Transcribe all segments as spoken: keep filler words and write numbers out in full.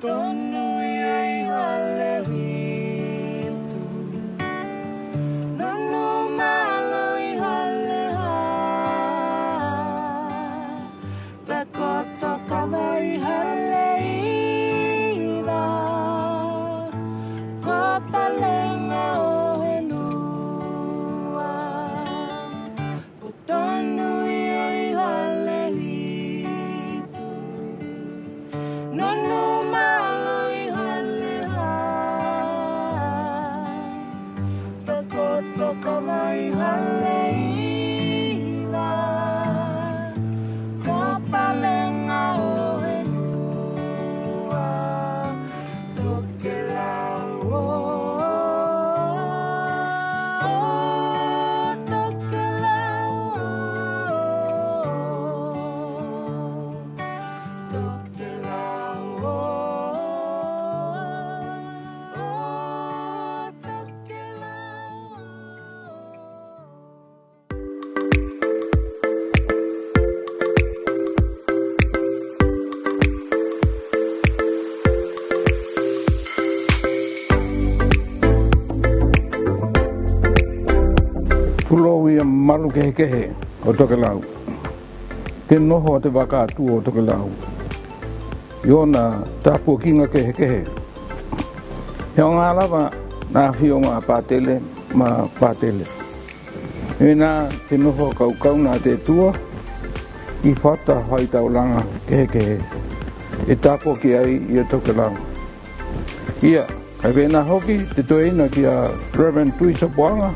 Tonu i hale hitu. Nonu malu i hale ha. Takoto kava i hale iva. Ko palenga o henua. Tonu i hale hitu. Nonu malu i hale ha. Takoto kava i hale iva. Ko palenga o henua. Tokelau, Tokelau, Tokelau, Tokelau. Tulou ia malu kehekehe o Tokelau. Te noho o te vaka atua o Tokelau. I ona tapuakiga kehekehe. He o ga lava na afioga a Patele ma Patele. Ina te noho kaukau na te tua i fata faitaulaga kehekehe e tapuaki ai ia Tokelau. Ia, kae vena hoki te toeina ki a Reverend Tui Sapuaga,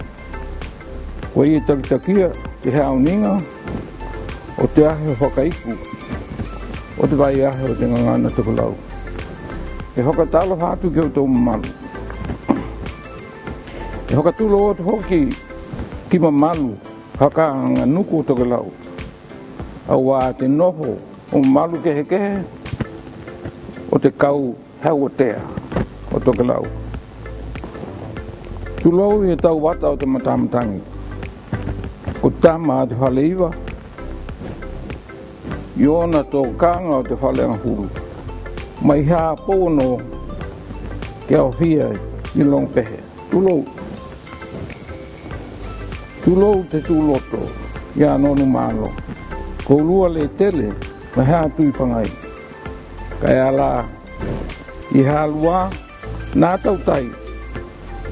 ko ia e takitakia te hauniga o te ahe fakaiku o te vaiahe o te gagana Tokelau. E fakatalofa atu ki outou mamalu. E fakatulou atu hoki ki mamalu fakaaganuku o Tokelau. Auā te noho o mamalu kehekehe o te kau hauatea o Tokelau. Tulou i e tauvata o te matamatagi. Ko tama a te fale iva i ona tokaga o te fale agafulu. Mai ha pono ke aofia i logo pehe. Tulou. Tulou te tuloto ia Nonu Malo. Ko lua le tele ma ha tui fagai. Kae ala i halua na tautai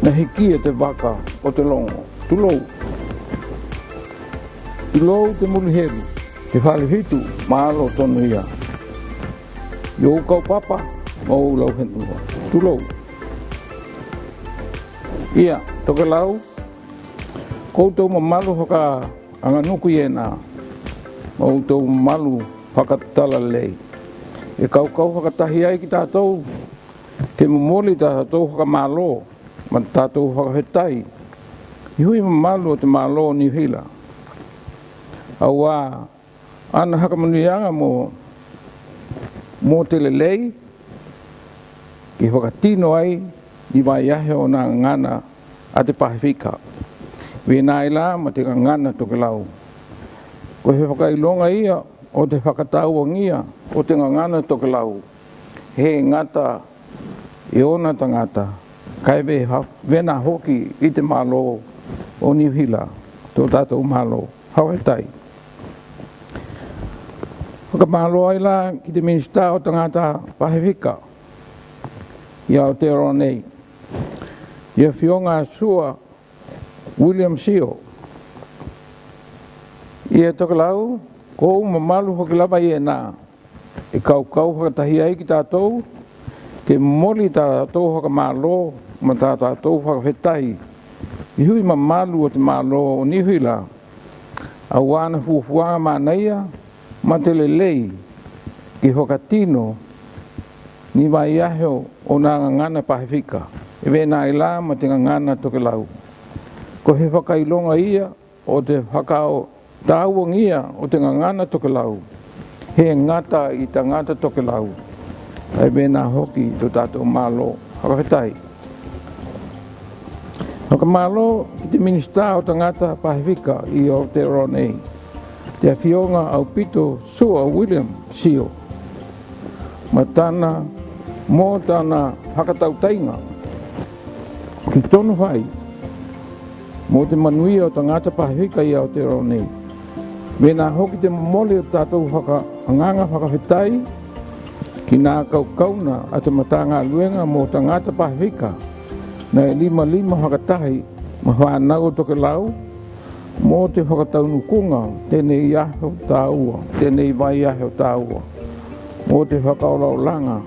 na hikia te vaka o te logo. Tulou. Tulou te muli helu te fale fitu malo tonu ia. I ou kaupapa ma ou lau henua. Tulou. Ia, Tokelau, ko outou mamalu fakaaganuku i ena. Ma outou mamalu fakatalalelei. E kaukau fakatahi ai ki tatou. Ke momoli tatou fakamalo ma tatou fakafetai. I hui mamalu o te malo o Niu Hila. Auā ana fakamonuiaga mo, mo te lelei, ke fakatino ai ni vaiahe o na gagana a te Pasifika. Vena i la ma te gagana Tokelau. Ko he fakailoga ia o te fakatauagia o te gagana Tokelau. He gata i ona tagata, kae ve-, vena hoki i te malo o Niu Hila, to tatou malo. Fakafetai. Fakamalo ai la ki te minisita o tagata Pasifika, ia Aotearoa nei, ia afioga Sua William Sio. Ia Tokelau, ko ou mamalu foki lava i ena e kaukau fakatahi ai ki tatou, ke momoli tatou fakamalo ma tatou fakafetai i hui mamalu o te malo o Niu Hila. Auā ana fuafuaga manaia ma te lelei ke fakatino ni vaiahe o na gagana Pasifika, e vena i la ma te gagana Tokelau. Ko he fakailoga ia o te fakatauagia o te gagana Tokelau. He gata i tagata Tokelau, ae vena hoki to tatou malo. Fakafetai. Fakamalo ki te minisita o tagata Pasifika i Aotearoa nei, te afioga Aupito Sua William Sio, ma tana mo tana fakatautaiga ki tonu fai mo te manuia o tagata Pasifika i Aotearoa nei. Mena hoki te momoli o tatou fakaagaga fakafetai ki na kaukauna a te matagaluega mo tagata Pasifika na e limalima fakatahi ma fanau o Tokelau mo te fakataunukuga tenei aho tāua, tenei vaiaho tāua mo te fakaolaolaga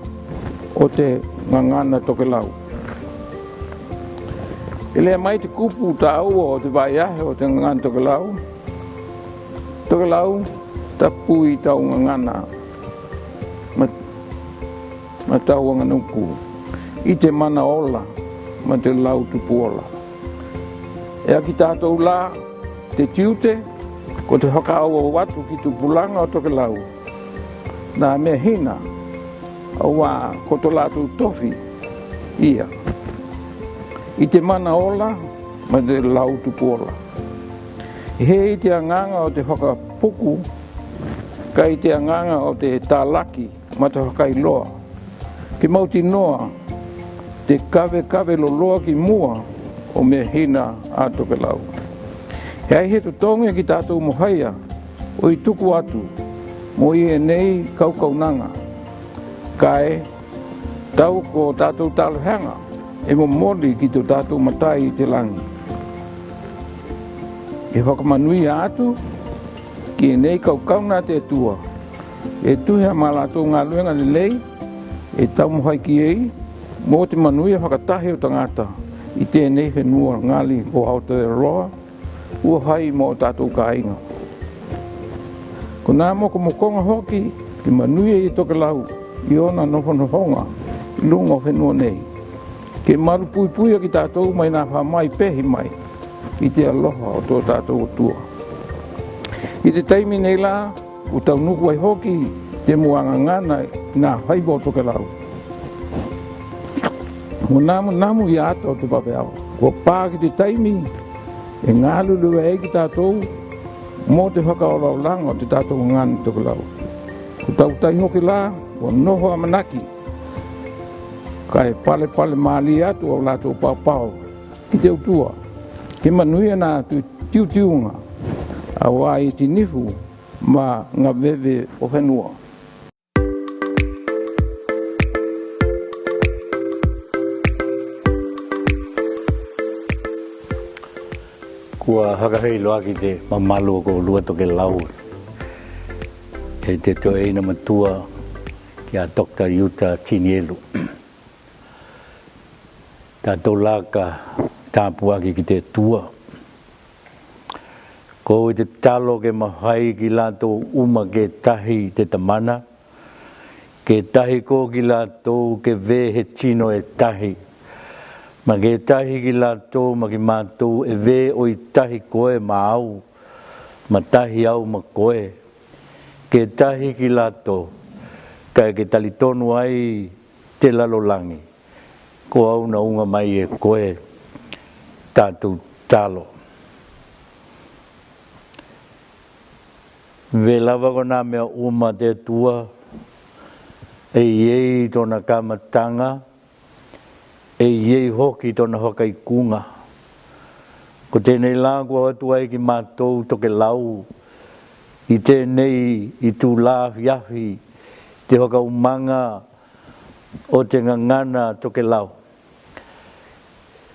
o te gagana Tokelau. E lea mai te kupu tāua o te vaiaho o te gagana Tokelau, Tokelau tapu i tau gagana ma, ma tau aganuku i te mana ola ma te lau tupuola. E a ki tatou la te tiute ko te fakaauau atu ki tupulaga o Tokelau na mea hina, auā ko to latou tofi ia i te mana ola ma te lau tupuola. E he i te agaga o te fakapuku, ka i te agaga o te talaki ma te fakailoa ke mautinoa te kavekave loloa ki mua o mea hina a Tokelau. E ai he totogi ki tatou mo haia o i tuku atu mo i enei kaukaunaga, kae tau ko tatou taloheaga e momoli ki to tatou matai i te lagi. E fakamanuia atu ki enei kaukauna a te Atua e tuhi ma latou galuega lelei e tau mo hai ki ei mo te manuia fakatahi o tagata i tenei fenua gali o Aotearoa, ua fai mo tatou kāiga. Ko na mokomokoga hoki ke manuia i Tokelau i ona nofonofoga i luga o fenua nei, ke malu puipuia ki tatou mai na fa mai pehi mai i te alofa o to tatou Atua. I te taimi nei la ua taunuku ai hoki te muagagana i na faiva o Tokelau. Ua namunamu i ata o te vaveao, ua pa ki te taimi e galulue ai ki tatou mo te fakaolaolaga o te tatou gagana Tokelau. Ko tautai hoki la ua nofo amanaki, kae palepale malie atu o latou paopao ki te Atua ke manuia na tu, tiutiuga, auā i te nifu ma gaveve o fenua. Kua fakafeiloaki te mamalu o koulua Tokelau e te toeina matua ki a Doctor Iuta Tinielu. Tatou la ka tapuaki ki te Atua. Ko i te talo ke mafai ki latou uma ke tahi te Tamana, ke tahi ko ki latou ke vē he tino e tahi, ma ke tahi ki latou ma ki matou e vē o i tahi koe ma au, ma tahi au ma koe, ke tahi ki latou, kae ke talitonu ai te lalolagi. Ko au na uga mai e koe tatou talo. Vē lava ko na mea uma te Atua, e i ei tona kamataga, e i ei hoki tona fakaikuga. Ko tenei la kua atu ai ki matou Tokelau i tenei i tula afiafi te fakaumaga o te gagana Tokelau.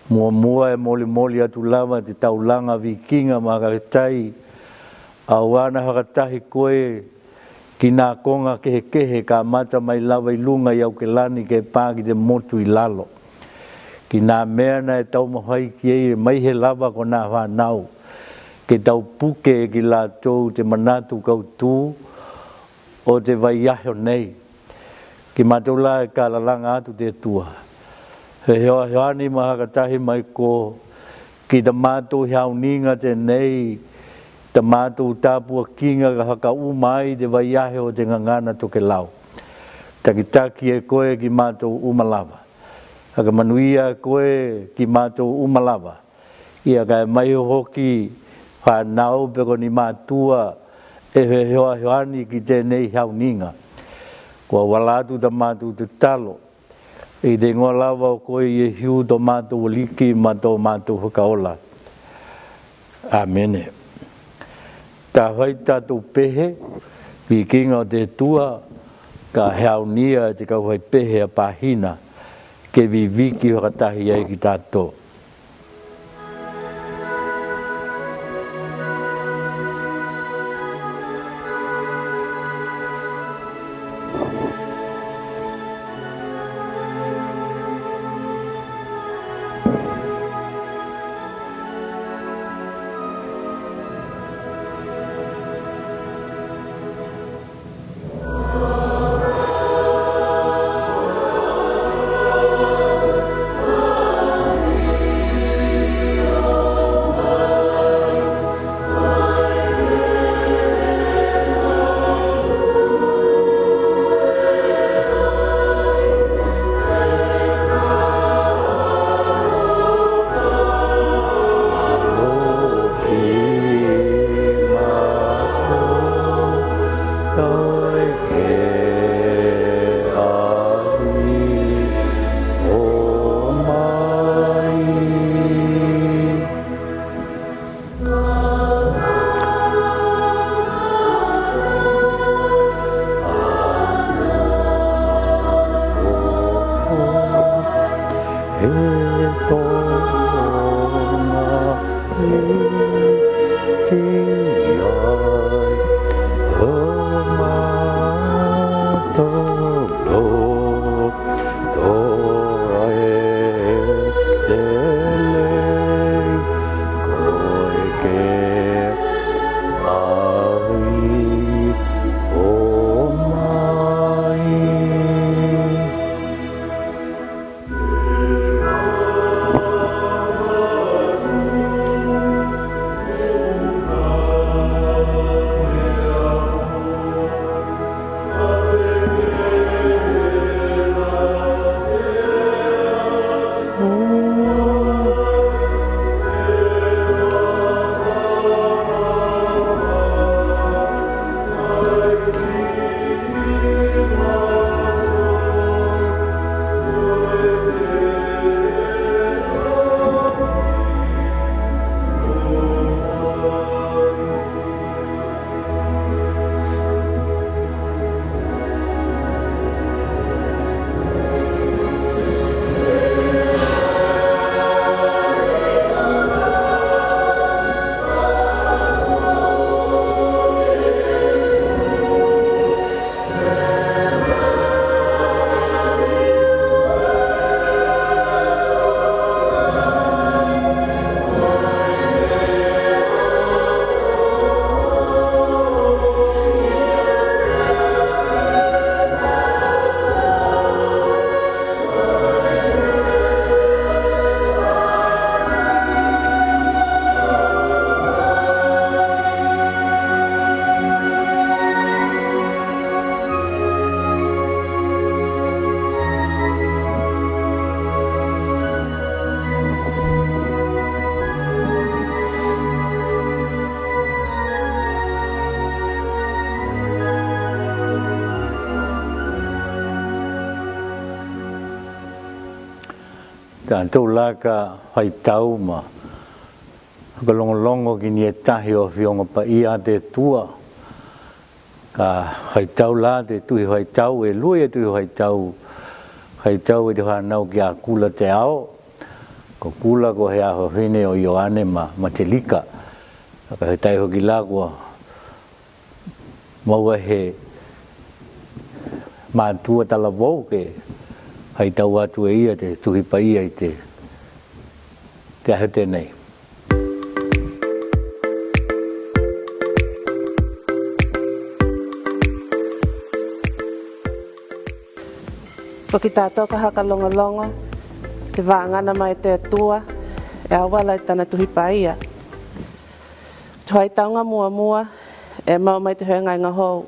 Muamua e molimoli atu lava te taulaga vikiga ma fakafetai, auā na fakatahi koe ki na koga kehekehe ka mata mai lava i luga i Aukelani ke pa ki te motu i lalo. Ki na mea na e taumafai ki ei e mai he lava ko na fanau, ke taupuke ki latou te manatu kautū o te vaiaho nei. Ki matou la e ka lalaga atu te Atua, fehoahoani ma fakatahi mai ko ki ta matou hauniga tenei, ta matou tapuakiga ka fakauma ai te vaiaho o te gagana Tokelau. Takitaki e koe ki matou uma lava. Fakamanuia e koe ki matou uma lava. Ia kae mai hoki fanau pe ko ni matua e fehoahoani ki tenei hauniga. Kua vala atu ta matou tatalo I te igoa lava o koe Iesu to matou Aliki ma to matou Fakaola. Amene. Ka fai tatou pehe, vikiga o te Atua, ka he aunia te kau fai pehe a pahina, ke viviki fakatahi ai ki tatou. Tatou la ka faitau ma fakalogologo ki ni e tahi o afioga paia a te Atua. Ka faitau la te tuhi faitau, e lua e tuhi faitau. Faitau e te fanau ki a Kula Te Ao. Ko Kula ko he afafine o Ioane ma, ma Telika. Ka faitau foki la kua maua he matua talavou ke faitau atu e ia te tuhi paia i te, te aho tenei. Ko ki tatou ka fakalogologo te vagana mai te Atua e auala i tana tuhi paia. Te faitauga muamua e mau mai te feagaiga hou.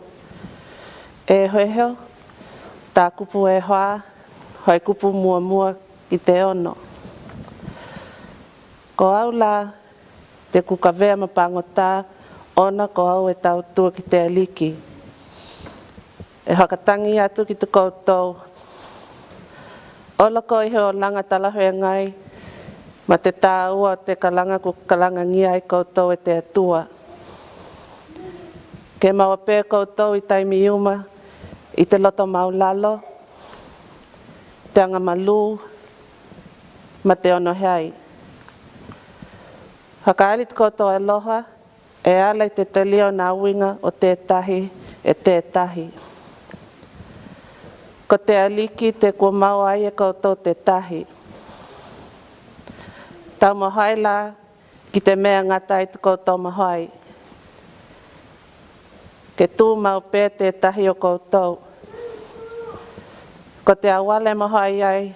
E Efeso, ta kupu e fa, fai kupu muamua ki te ono. Ko au la te kukavea ma pagota, ona ko au e tautua ki te Aliki. E fakatagi atu ki te koutou O loko i he olaga talafeagai ma te tāua o te kalanga kuo kalangagia ai koutou e te Atua. Ke maua pē koutou i taimi uma i te loto maulalo, te agamalū, ma te ono hai. Fakaali te koutou aloha e ala i te talia o nā uiga o tētahi e tētahi. Ko te Aliki te kuo maua ai e koutou tētahi. Tau mahoe la ki te mea e gata ai te koutou mahoe. Ke tūmau pē tētahi o koutou. Ko te auala e mahoe ai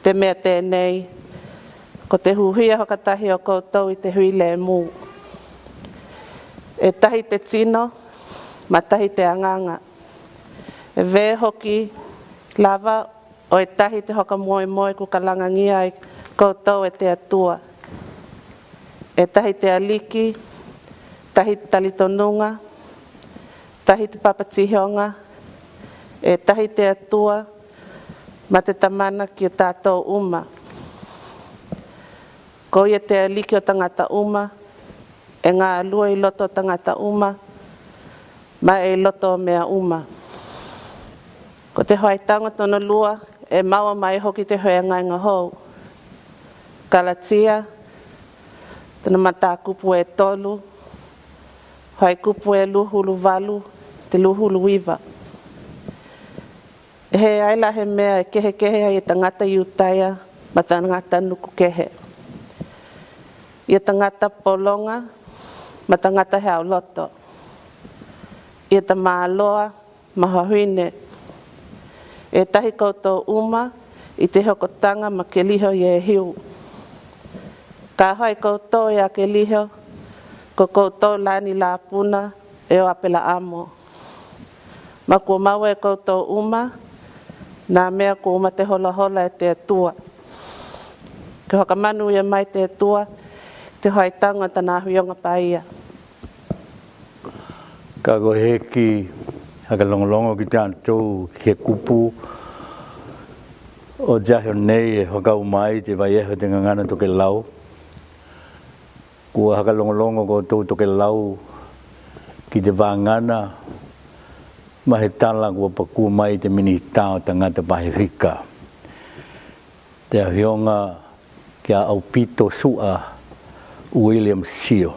te mea tenei, ko te huhia fakatahi o koutou i te hui lemu. E tahi te tino, ma tahi te agaga. E vē hoki lava o e tahi te fakamoemoe kuo kalangagia ai koutou e te Atua. E tahi te Aliki, tahi te talitonuga, tahi te papatihoga, e tahi te Atua ma te Tamana ki a tātou uma. Ko ia te Aliki o tagata uma, e galue i loto o tagata uma, ma e i loto o mea uma. Ko te hoaitauga tono lua e maua mai hoki te feagaiga hou. Kalatia, tona matakupu e tolu, hoaikupu e luhulu valu, te luhulu iva. E he ai la he mea e kehekehe ai e tagata Iutaia ma tagata nuku kehe. Ia tagata pologa ma tagata he auloto. Ia tamaloa ma fafine. E tahi koutou uma i te hokotaga ma Keliho Iesu. Ka fai koutou ia Keliho, ko koutou la ni lapuna e o Apelaamo. Ma kuo maua e koutou uma nā mea kuo uma te holahola e te Atua. Ke fakamanu ia mai te Atua te hoaitauga tana afioga paia. Ka ko e hiki fakalogologo ki tātou ki he kupu o te aho nei e fakaaʻu mai te vaiaho o te gagana tokelau. Kua fakalogologo koutou tokelau ki te vagana ma he tala kua pakū mai te Minisitā o Tagata Pasifika, te afioga kia Aupito Suʻa William Sio.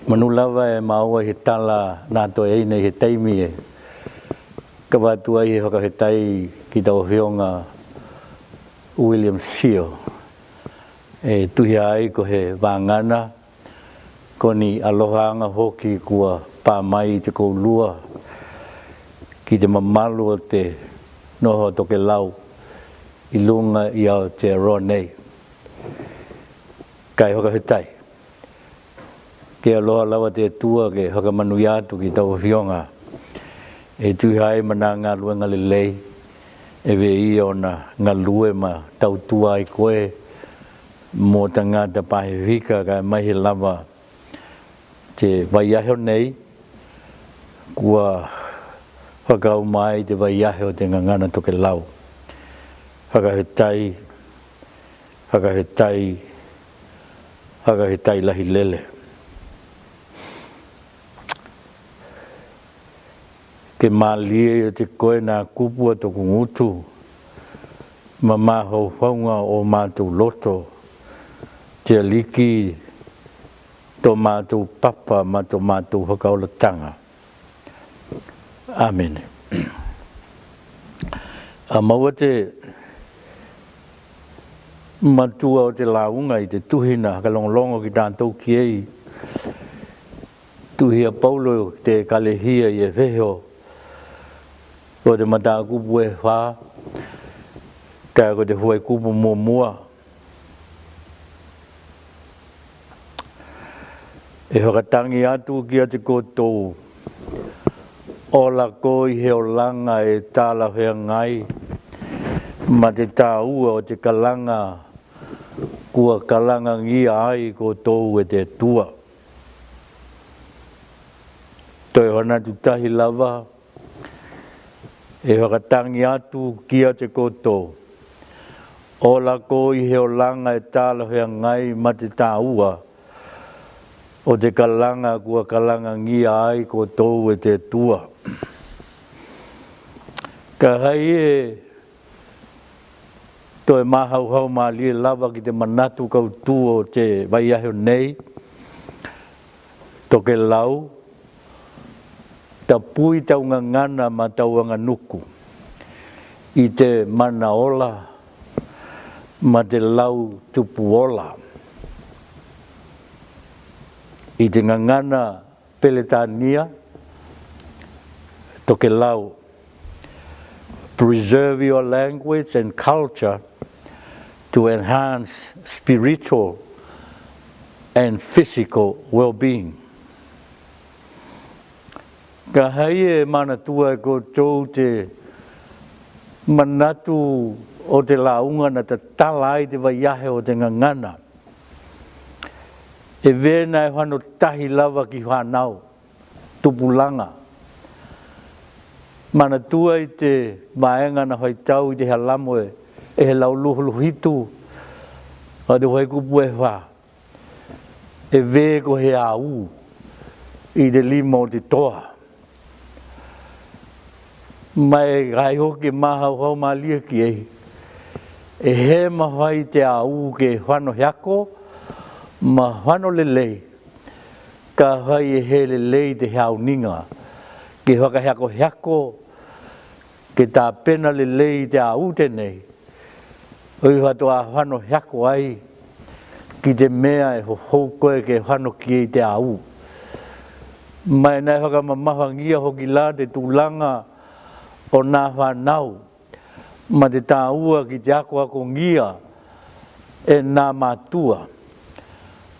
Manu lava e maua he tala nā toe ina i he taimi e kavatu ai he fakafetai ki tau afioga William Sio. E tuhi ai ko he vagana, ko ni alohaga foki kua pā mai i te koulua ki te mamalu o te noho tokelau i luga i Aotearoa nei. Kae fakafetai. Ke aloha lava te Atua ke fakamanuia atu ki tau afioga. E tuhi ai ma nā galuega lelei e vei ona galue ma tautua ai koe mo tagata Pasifika kae mai he lava te vaiaho nei, kua fakaaʻu mai te vaiaho o te gagana tokelau. Fakafetai, fakafetai, fakafetai lahi lele. Ke malie ia te koe nā kupu a toku gutu ma mafaufauga o mātou loto, te Aliki, to mātou papa ma to mātou fakaolataga. Amene. A maua te matua o te lauga i te tuhi na fakalogologo ki tātou ki ei, tuhi a Paulo te Ekalehia i Efeso, ko te matakupu e fā, kae ko te fuaikupu muamua. E fakatagi atu ki a te koutou o lako i he olaga e talafeagai ma te tāua o te kalaga kua kalangagia ai koutou e te Atua. Toe fanatu tahi lava E fakatangi atu kiate koutou, ola koe ʻi he olaga e tāloveaga ai ma te tāua ʻo te kalanga kua kalangagia ai koutou e te Atua. Ka hai e toe mahaufau-mālie lava ki te manatu kautū ʻo te vaiahe nei, Tokelau, tapui tau gagana ma tau aganuku ʻi te mana ola ma te lau tupu ola. ʻI te gagana Peretania, Tokelau, preserve your language and culture to enhance spiritual and physical well-being. Ka hai e manatua e koutou te manatu ʻo te lauga na tatala ai te vaiahe ʻo te gagana. E vena e fano tahi lava ki fanau tupulaga. Manatua ʻi te vaega na faitau ʻi te halamo e, e he lauluhuluhitu, a te fai kupu e fa, e ve ko he au ʻi te lima ʻo te toa. Ma e kai hoki mahaufau-mālie ki ei, e he mafai te au ke fano heako ma fano lelei, ka fai e he lelei te hauniga ke fakaheakoheako, ke tapena lelei te au tenei, ʻo i fatoa fano heako ai ki te mea e hohou koe ke fano ki ei te au. Ma e naʻe fakamamafagia hoki la te tulaga ʻo na fanau ma te tāua ki te akoakogia e na matua.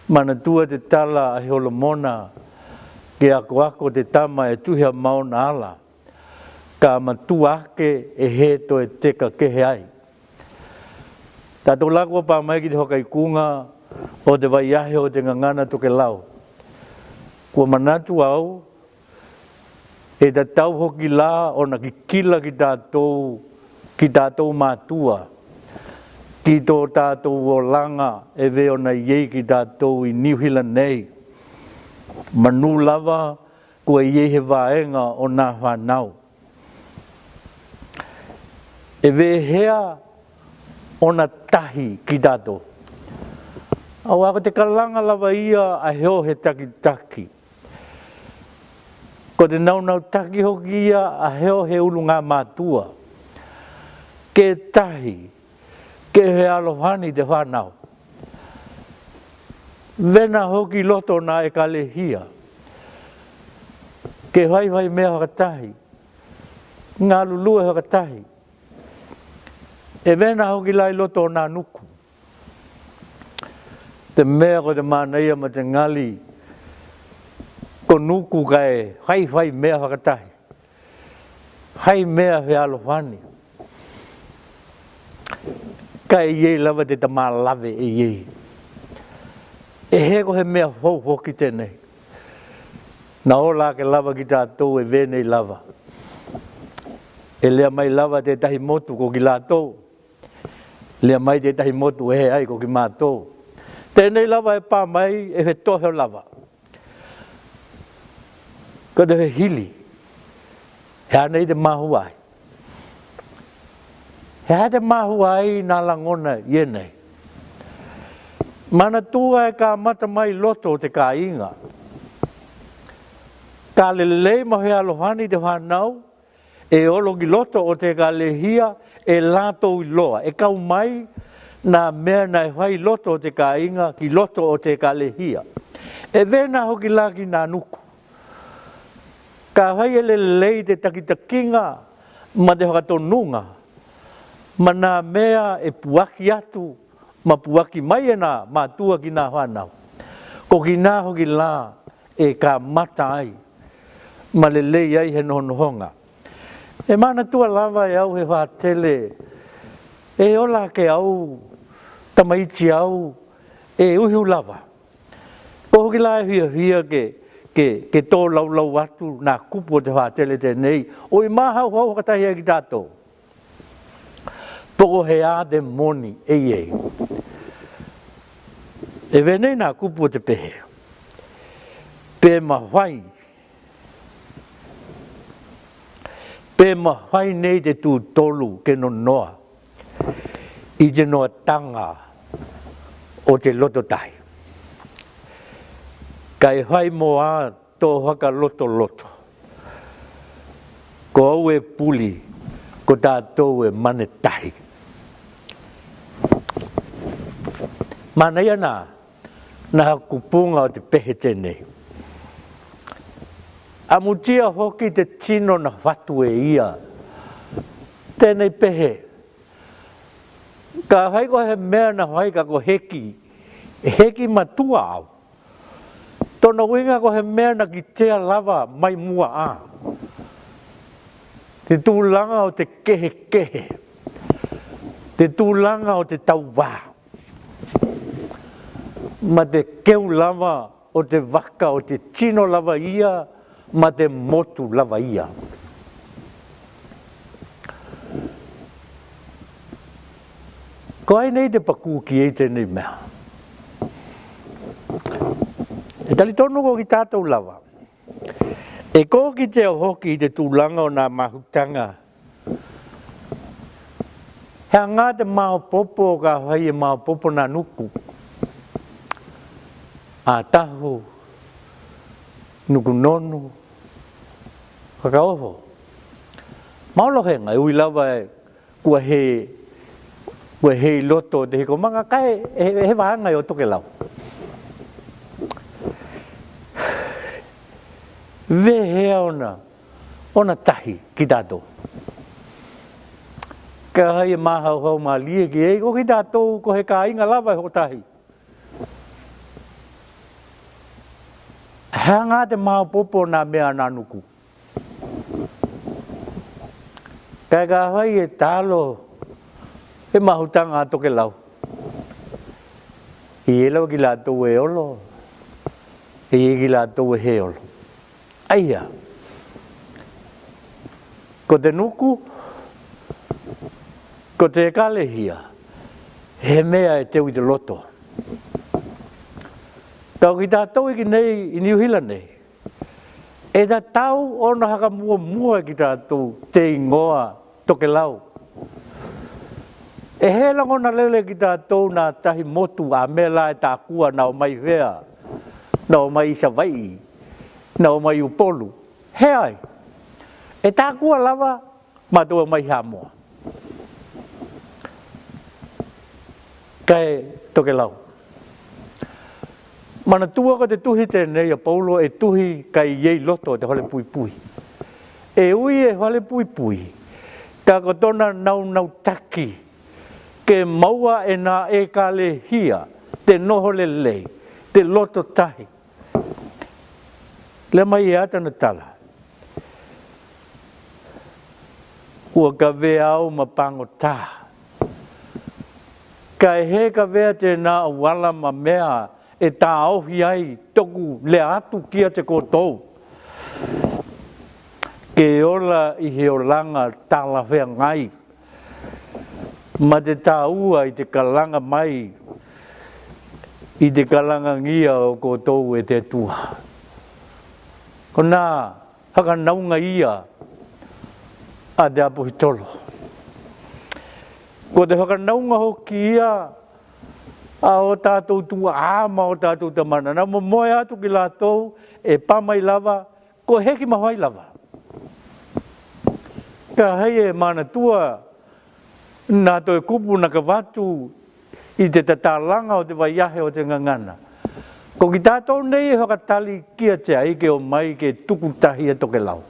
Manatua te tala a Solomona, ke akoako te tama e tuʻu ʻi maona ala, ka matua ake e he toe teka kehe ai. Tatou la kua pā mai ki te fakaikuga ʻo te vaiahe ʻo te gagana Tokelau. Kua manatu au, e tatau hoki la ʻona kikila ki tatou, ki tatou matua, ki to tatou olaga e ve ʻona ʻi ei ki tatou ʻi Niu Sila nei. Manu lava kua ʻi ei he vaega ʻo na fanau. E vehea ʻona tahi ki tatou? Auā ko te kalanga lava ia a he ʻo he takitaki. Ko te naunautaki hoki ia a he ʻo he ulugamatua. Ke tahi, ke fealofani te fanau. Vena hoki loto na ʻekalehia ke faifai mea fakatahi, galulue fakatahi. E vena hoki la ʻi loto ʻona nuku. Te mea ko te manaia ma te gali, ko nuku kae faifai mea fakatahi, fai mea fealofani. Kae ʻi ei lava te tamālave ʻi ei. E he ko he mea fou foki tenei. Na ola ake lava ki tatou e venei lava. E lea mai lava te tahi motu ko ki latou. Lea mai te tahi motu e he ai ko ki matou. Tenei lava e pā mai e fetohe lava. Ko te fehili, he ʻanei te mahua ai? He ʻa te mahua ai na lagona ʻi ei nei? Manatua e kamata mai loto ʻo te kāiga. Ka lelei ma fealofani te fanau, e olo ki loto ʻo te ʻekalehia, e latou iloa, e kau mai na mea na e fai loto ʻo te kāiga ki loto ʻo te ʻekalehia. E vena hoki la ki na nuku. Ka fai e lelei te takitakiga ma te fakatonuga ma na mea e puaki atu ma puaki mai e na matua ki na fanau. Ko ki na hoki la e kamata ai ma lelei ai he nohonohoga. E manatua lava e au he faʻatele, e ola ake au, tamaiti au, e uiu lava. Ko hoki la e fiafia ke, ke, ke tō laulau atu nā kupu o te faʻatele tenei, ʻo ʻi māhauhau fakatahi ai kitātou. Pe ko e hā te moni ʻe ʻi ai. ʻE vē nei nā kupu ʻo te pehe. Pe mafai. Pe mafai nei te tūtolu ke nonoa ʻi te noataga ʻo te loto tahi. Kae fai mo ā tō fakalotoloto. Ko au e puli, ko tātou e mane tahi. Manaia nā, nā kupuga ʻo te pehe tenei. ʻAmutia foki te tino na fatu e ia. Tenei pehe. Ka fai ko he meʻa na fai ka ko heki, heki matua au. Tona uiga ko he meʻa na kitea lava mai mua ā. Te tulaga ʻo te kehekehe. Te tulaga ʻo te tauvā. Ma te keu lava ʻo te vaka ʻo te tino lava ia, ma te motu lava ia. Ko ai nei te pakū ki ai tenei meʻa. ʻE talitonu ko kitātou lava. ʻE ko kitea foki ʻi te tulaga ʻo nā mahutaga. He ʻaga te maopopo ka fai e maopopo nā nuku. ʻAtahu, nuku nonu, fakaofo. Maolo fenga, e ui lava e, kua he, kua he ʻi loto te hiko maga kae, he, he vahaga ʻo tokelau. Vehea ona, ona tahi kitātou. Ka fai e māhauhau mālie ki ai, ko kitātou ko he kāiga lava e hokotahi. He ʻaga te maopopo nā meʻa nā nuku. Kae ka fai e talo, e mahutaga tokelau. ʻI ai lava kilatou e olo, ʻi ai kilatou e he olo. ʻAia. Ko te nuku, ko te ekalehia, he meʻa e teu ʻi te loto. Ka ʻo kitātou ʻi nei, ʻi Niu Hila nei, ʻe tatau ona fakamuamua kitātou te igoa tokelau. ʻE he lagona lele kitātou nā tahi motu a mea la e tākua na ō mai fea, na ō mai ʻi Savaiʻi, na ō mai Upolu. He ai. ʻE tākua lava mātou ō mai Haʻamoa. Kae tokelau. Manatua ko te tuhi tenei a Paulo e tuhi kae ʻi loto te falepuipui. E ui e falepuipui, ka ko tona naunautaki, ke maua e nā ekalehia, te noho lelei, te loto tahi. Lea mai e ata na tala. Ua kavea au ma pagotā. Kae he kavea tenā auala ma mea e tāofi ai toku lea atu kiate koutou. Ke ola ʻi he olaga talafeagai. Ma te tāua ʻi te kalaga mai, ʻi te kalangagia ʻo koutou e te Atua. Ko nā fakanauga ia a te ʻaposetolo. Ko te fakanauga hoki ia a ʻo tātou tuaʻā ma ʻo tātou tamana. Na momoe atu kilatou e pā mai lava, ko heki mafai lava. Ka fai e manatua, nā toe kupu na kavatu ʻi te tatalaga ʻo te vaiahe ʻo te gagana. Ko kitātou nei e fakatali kiate ai ke ō mai ke tuku tahi e tokelau.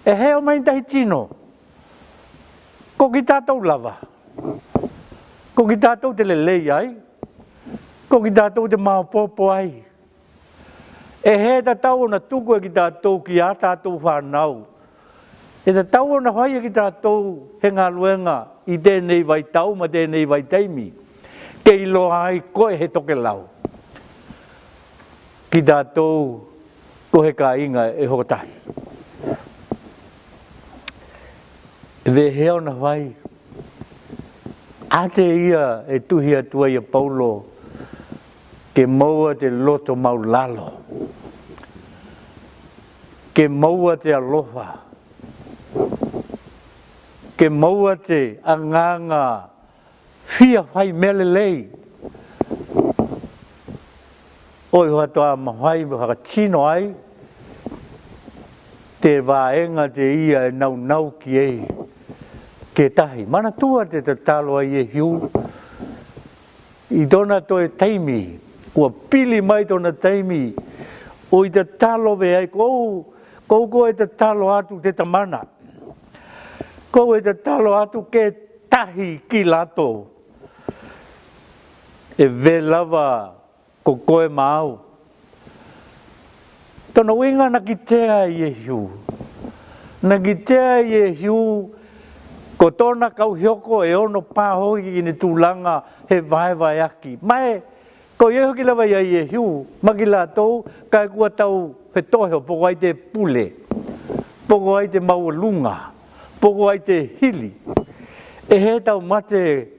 ʻE he ō mai tahi tino. Ko kitātou lava. Ko kitātou te lelei ai. Ko kitātou te maopopo ai. ʻE he tatau ona tuku e kitātou ki a tātou fānau. ʻE tatau ona fai e kitātou he galuega ʻi tenei vaitau ma tenei vaitaimi. Ke iloa ai koe he tokelau. Kitātou Ko he kāinga e hokotahi, e vehea ona fai? A te ia e tuhi atu ai a Paulo, ke maua te loto maulalo, ke maua te alofa, ke maua te agaga fia fai mea lelei. O i hoatoa mafai ma fakatino ai te vaega te ia e naunau ki ei ke tahi. Manatua te tatalo ai e Hiu i tona toe taimi, ua pili mai tona taimi, o i tatalo ve ai kou, kou ko e tatalo atu te tamana. Kou e tatalo atu ke tahi ki latou. E ve lava ko koe ma au. Tona uiga na kitea e Iesu. Na kitea e Iesu ko tona kau hioko e ono pā hoki ki ne tulaga he vaevaeaki. Mai, ko Iesu ki lava ia Iesu, ma ki latou, kae kua tau fetohe o poko ai te pule, poko ai te maualuga, poko ai te hili. E he tau mate,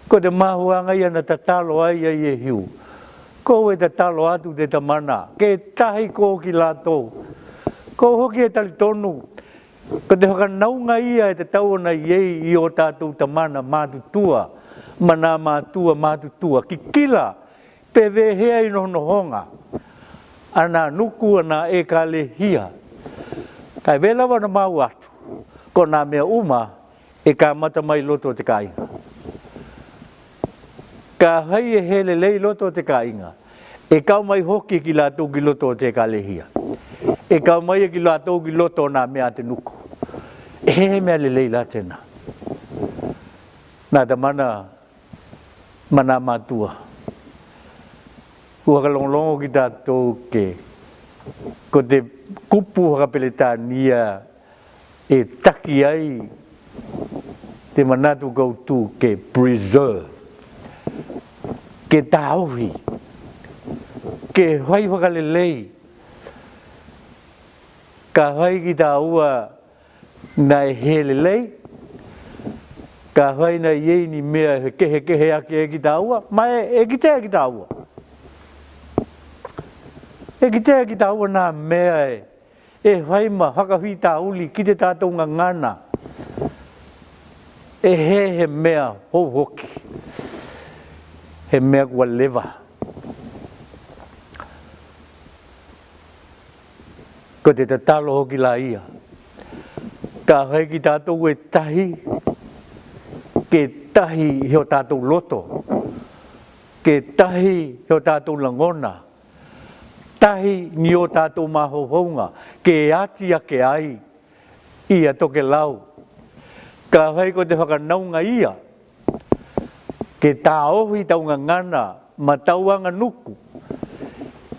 ko te mahuaga ia na tatalo ai ia Iesu. Kou e tatalo atu te tamana, ke tahi kou ki latou. Kou hoki e talitonu, ko te fakanauga ia e tatau ona i ei i o tatou tamana matutua, ma nā matua matutua, kikila, pe vehea i nohonohoga, ana nuku ana ekalehia. Kae ve lava na mau atu, ko nā mea uma, e kamata mai loto o te kāiga. Ka fai e he lelei loto o te kāiga, e kau mai hoki ki latou ki loto o te ekalehia. E kau mai e ki latou ki loto o nā mea a te nuku. E he mea lelei la tena. Nā tamana ma nā matua. Ua fakalogologo ki tatou ke, ko te kupu fakapeletania e taki ai te manatu kautū ke preserve, ke taofi, ke fai fakalelei. Ka fai ki tāua na e he lelei, ka fai na i ei ni mea e kehekehe ake e ki tāua, ma e, e kitea e ki tāua. E kitea e ki tāua nā mea e, e fai ma fakafitauli ki te tatou gagana. E he, he mea hou hoki, he mea kua leva. Ko te tatalo hoki la ia. Ka fai ki tatou e tahi, ke tahi he o tatou loto, ke tahi he o tatou lagona, tahi ni o tatou mafaufauga, ke ati ake ai ia tokelau. Ka fai ko te fakanauga ia, ke taofi tau gagana ma tau aganuku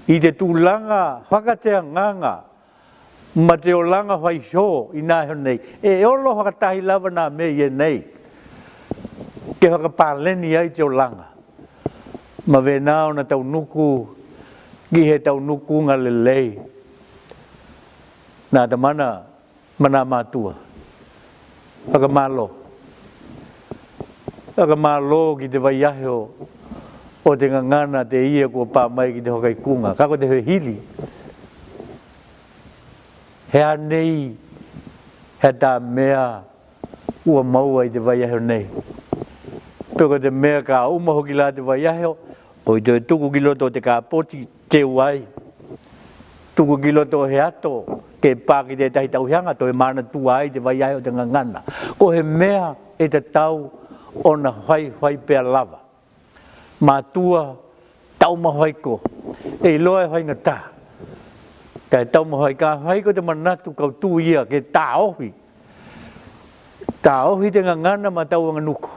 i te tulaga fakateagaga ma te olaga faifeau i nā iho nei. E olo fakatahi lava nā mea i e nei ke fakapaleni ai te olaga. Ma vena ona taunuku ki he taunukuga lelei. Nā tamana ma nā matua. Fakamālō. Fakamālō ki te vaiahe o te gagana te ia kua pā mai ki te fakaikuga. Ka ko te fehili, he ā nei he tā mea ua maua i te vaiahe o nei? Pe ko te mea ka uma hoki la te vaiahe, o i toe tuku ki loto o te kapoti, teu ai. Tuku ki loto o he ato, ke pā ki tētahi tauhiaga, toe manatua ai te vaiahe o te gagana. Ko he mea e tatau ona faifai pea lava. Matua, taumafai ko e iloa e faigatā. Kae taumafai, ka fai ko te manatu kautū ia ke taofi. Taofi te gagana ma tau aganuku.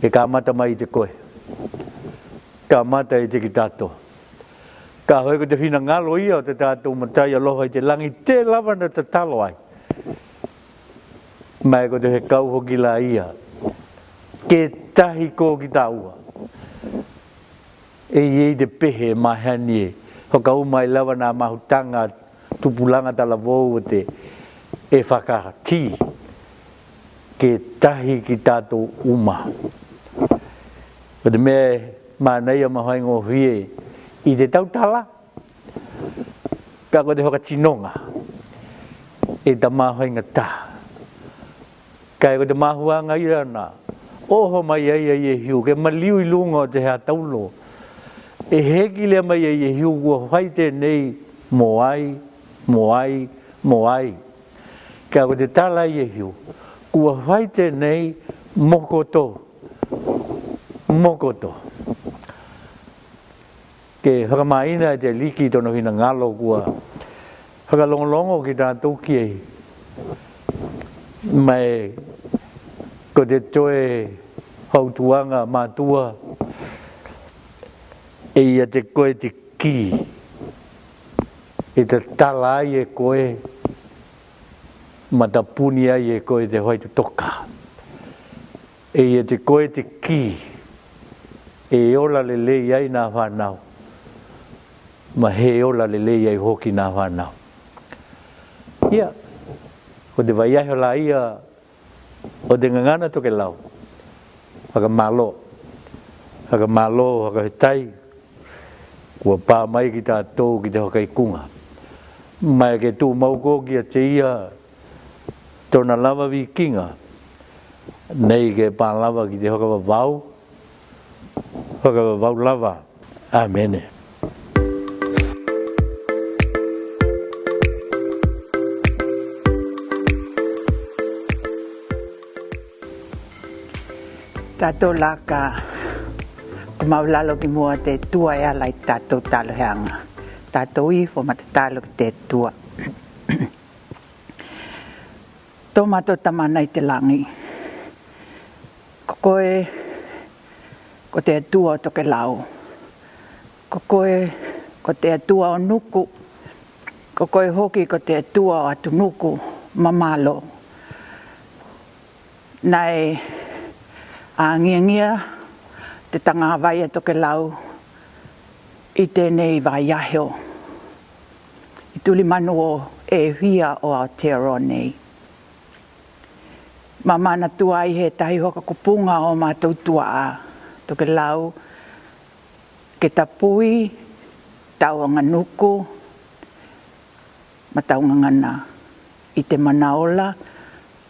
Ke kamata mai i te koe. Kamata i te kitato. Ka fai ko te finagalo ia o te tatou Matai alofa i te lagi, te lava na tatalo ai. Mai ko te fekau hoki la ia, ke tahi ko ki tāua. E i ei te pehe mahani e, Fakauma ai lava nā mahutanga tupulaga talavou o te F K T ke tahi ki tatou uma. Ko te mea e manaia ma faigofie i te tautala, ka ko te fakatinoga e tamā faigata. Kae ko te mahuaga ia na oho mai ai a Iehiu ke maliu i luga o te hea taulo. E heki lea mai a Iehiu kua fai tenei mo ai, mo ai, mo ai. Kae ko te tala a Iehiu, kua fai tenei mo koto, mo koto. Ke fakamāina e te Aliki tona finagalo kua fakalogologo ki tatou ki ai. Mai ko te toe fautuaga matua, e ia te koe te ki e tatala ai e koe, ma tapuni ai e koe te fai totoka. E ia te koe te ki e ola lelei ai nā fānau, ma he ola lelei ai hoki nā fānau. Ia, ko te vaiahe la ia o te gagana tokelau. Fakamālō, fakamālō, fakafetai. Kua pā mai ki tatou ki te fakaikuga. Mai ke tumau ko ki a te ia tona lava vikiga. Nei ke pā lava ki te fakavavau, fakavavau lava. Amene. Tatou laka, ko maulalo ki mua te tua e ala i tatou taloheaga. Tatou ifo ma te talo ki te tua. Tō mātou Tamana i te lagi. Ko koe, ko te Atua o tokelau. Ko koe, ko te Atua o nuku. Ko koe hoki, ko te Atua o atunuku, ma mālō. Nae, a ngiangia te tangāvai a tokelau i tenei vaiahe o. I tulimanu o e fia o Aotearoa nei. Ma manatua ai he tahi fakakupuga o mātou tuaʻā, tokelau, ke tapui tau aganuku ma tau gagana i te manaola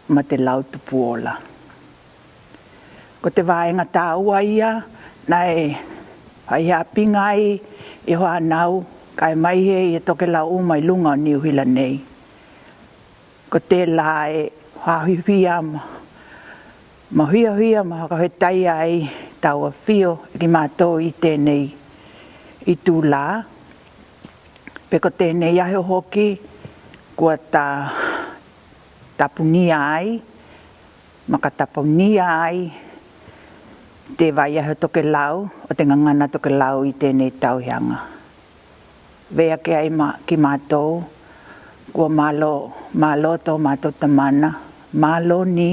ma te lau tupuola. Ko te vaega tāua ia, nae fai hapiga ai e fānau, kae mai he ia tokelau uma i luga o Niu Hila nei. Ko tēlā e fāfifia ma, ma fiafia ma fakafetai ai tau afio e ki mātou i tenei i tūlā. Pe ko tenei ahe hoki, kua ta, tapunia ai, ma ka tapunia ai te vaiahe o tokelau, o te gagana tokelau i tenei tauhiaga. Vea ke ai ma, ki mātou, kua mālō, mālō tō mātou Tamana, mālō ni,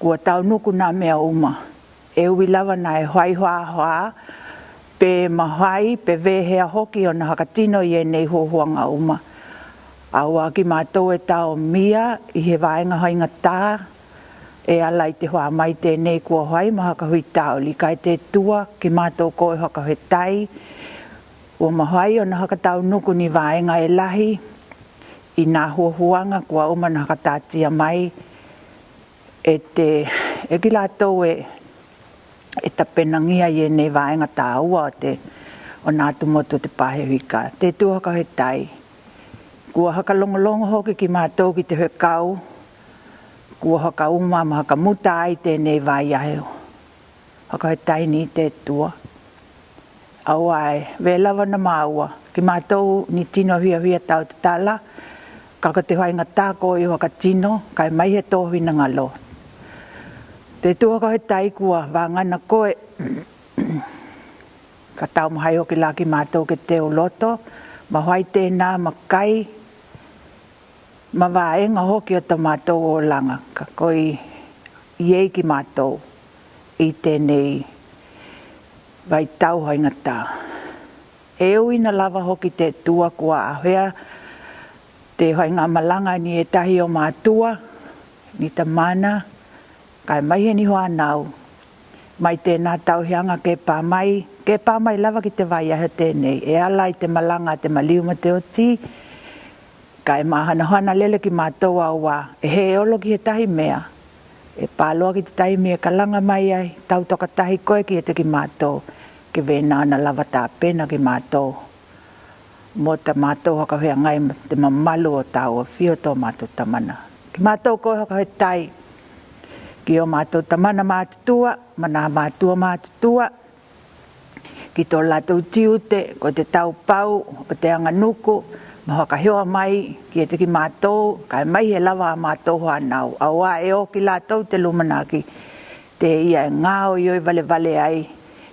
kua taunuku nā mea uma, e ui lava nae fai hoahoa, pe mafai, pe vehea hoki ona fakatino i enei fuafuaga uma. Aua ki mātou e taomia i he vaega faigatā, e ala i te fā mai tenei kua fai ma fakahuitauli, kae te tua ki mātou ko e fakafetai, ua mafai ona fakataunuku ni vaega e lahi, i nā fuafuaga kua uma na fakatātia mai, e te, e ki lātou e, e tapenagia i enei vaega tāua o te, o nā atu motu o te Pasifika. Te tua fakafetai. Kua fakalogologo hoki ki mātou ki te fekau, kua fakauma ma fakamuta ai tenei vaiahe o. Fakafetai ni te tua. Auae, vea lava na māua, ki mātou ni tino fiafia tau tatala, ka ko te faigatā ko i fakatino, kae mai he tō finagalo. Te tua fakafetai kua vagana koe, ka tau mahai hoki la ki mātou ke teu loto, mafai tenā makai, ma vaega hoki o tō mātou olaga, ka ko i, i ei ki mātou, i tenei vaitau faigatā. E uina lava hoki te tua kua ahea te hoainga malanga ni e tahi o mātua, ni tamana, kae mai he ni hoanau. Mai tēnā tauhianga ke pā mai, ke pā mai lava ki te vai ahe o tēnei, e ala i te malanga te maliu ma te oti, kae māhanahana lele ki mātou aua, e he olo ki he tahi mea, e pāloa ki te taimi e kalanga mai ai, tau toka tahi koe ki e te ki mātou, ke vena ana lava tāpena ki mātou. Mo ta mātou haka hea ngai te mamalu o tau o fio tō mātou tamana. Ki mātou koe haka he tai, ki o mātou tamana mātutua, mana mātua mātutua, ki tō lātou tiute, ko te taupau, o te anganuku, ma haka heoa mai, ki e te ki mātou, kae mai he lava a mātou hoanau, aua e o ki lātou te lumanaki, te ia e ngā o i oi valevale ai,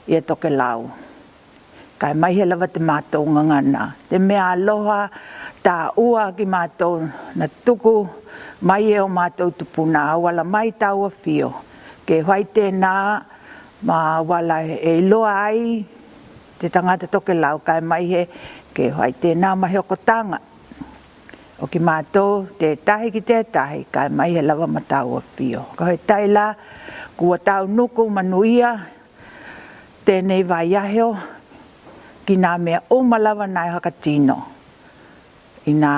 ia toke lau. Kae mai he lava te mātou ngangana, te mea aloha, tā ua ki mātou na tuku, mai e o mātou tupuna, auala mai tau a fio, ke hoai tēnā, ma wala e iloa ai te tangata toke lau kae mai he ke hoai tēnā ma he okotanga. O ki mātou te tahi ki te tahi kae mai he lava ma tau a fio. Ka he taila kua tau nuku manuia tēnei vai aheo ki nā mea uma lava nai hakatino. I nā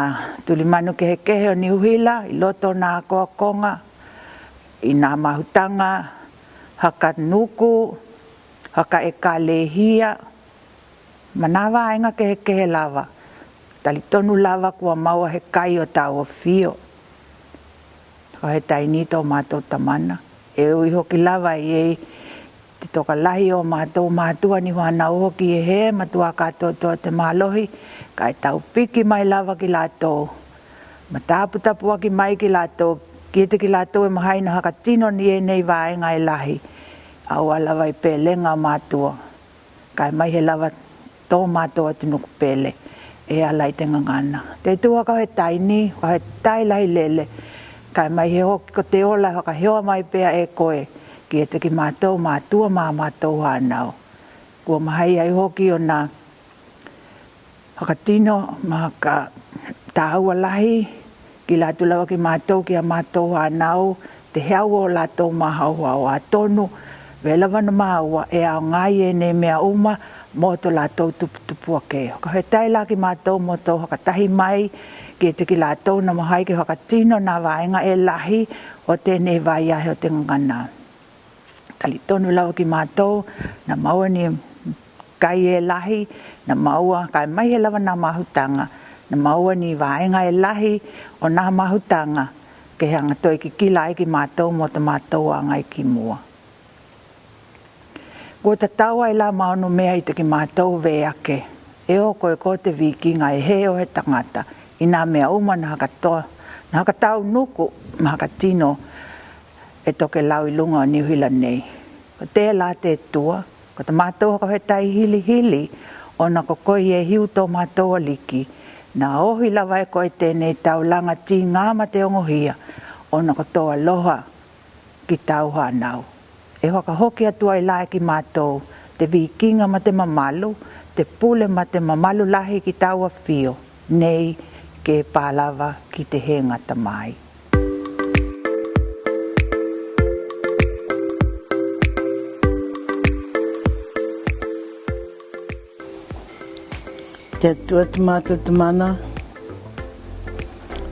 tulimanu kehekehe o Niu Hila, i loto nā koakonga, i nā mahutanga, haka nuku, haka e ka lehia, ma nā vāenga kehekehe lava, talitonu lava kua maua he kai o tau o fio. Ka he taini tō mātou tamana, e ui hoki lava i ei, te toka lahi o mātou mātua ni whanau hoki e he, matua kātoa te mālohi, ka e tau piki mai lava ki lātou. Ma tāputapuaki mai ki lātou, ki te ki lātou e mahaina hakatino ni e nei vāenga e lahi, au a lava i pēlenga mātua. Kae mai he lava tō mātou atu nuku pele, e ala i te ngangana. Te tua ka he taini, ka he tai lahi lele, kae mai he hoki ko te ola haka heoa mai pea e koe, ki e te ki mātou mātua mā mātou hānau. Kua mahai ai hoki o nā hakatino, ma haka tāua lahi, ki lātou lava ki mātou, ki a mātou hānau, te heau o lātou mā hauhau a tonu, vela vana māua, e ao ngai e nei mea uma, mō tō lātou tuputupu ake. Ka he tai lā ki mātou mō tō hakatahi mai, ki e te ki lātou na mahai ki hakatino nā vāenga e lahi, o tēnei vai ahe o te ngangana. Talitonu lava ki mātou, na maua ni kai e lahi, na maua kai mai he lava nā mahutanga, na maua ni vāenga e lahi, o nā mahutanga, ke hanga toi ki kila ai ki mātou mō ta mātou a ngai ki mua. Kua ta tau ai lā maono mea i te ki mātou vē ake, e o koe ko te viki ngai he o he tangata, i nā mea uma na hakatoa, na hakatau nuku, ma hakatino, e toke lau i lunga o Niu Hila nei. Ko te lā te tua, ko ta mātou haka he tai hili hili, o na ko koe e hiu tō mātou a liki, na ohi lava e koe tēnei tau langa tī ngā ma te ongohia, o na ko tō aloha ki tau hānau. E haka hoki atu ai lā e ki mātou, te vīkinga ma te mamalu, te pule ma te mamalu lahi ki tau a fio, nei ke pālava ki te henga tamai. Te Atua te mātou te mana,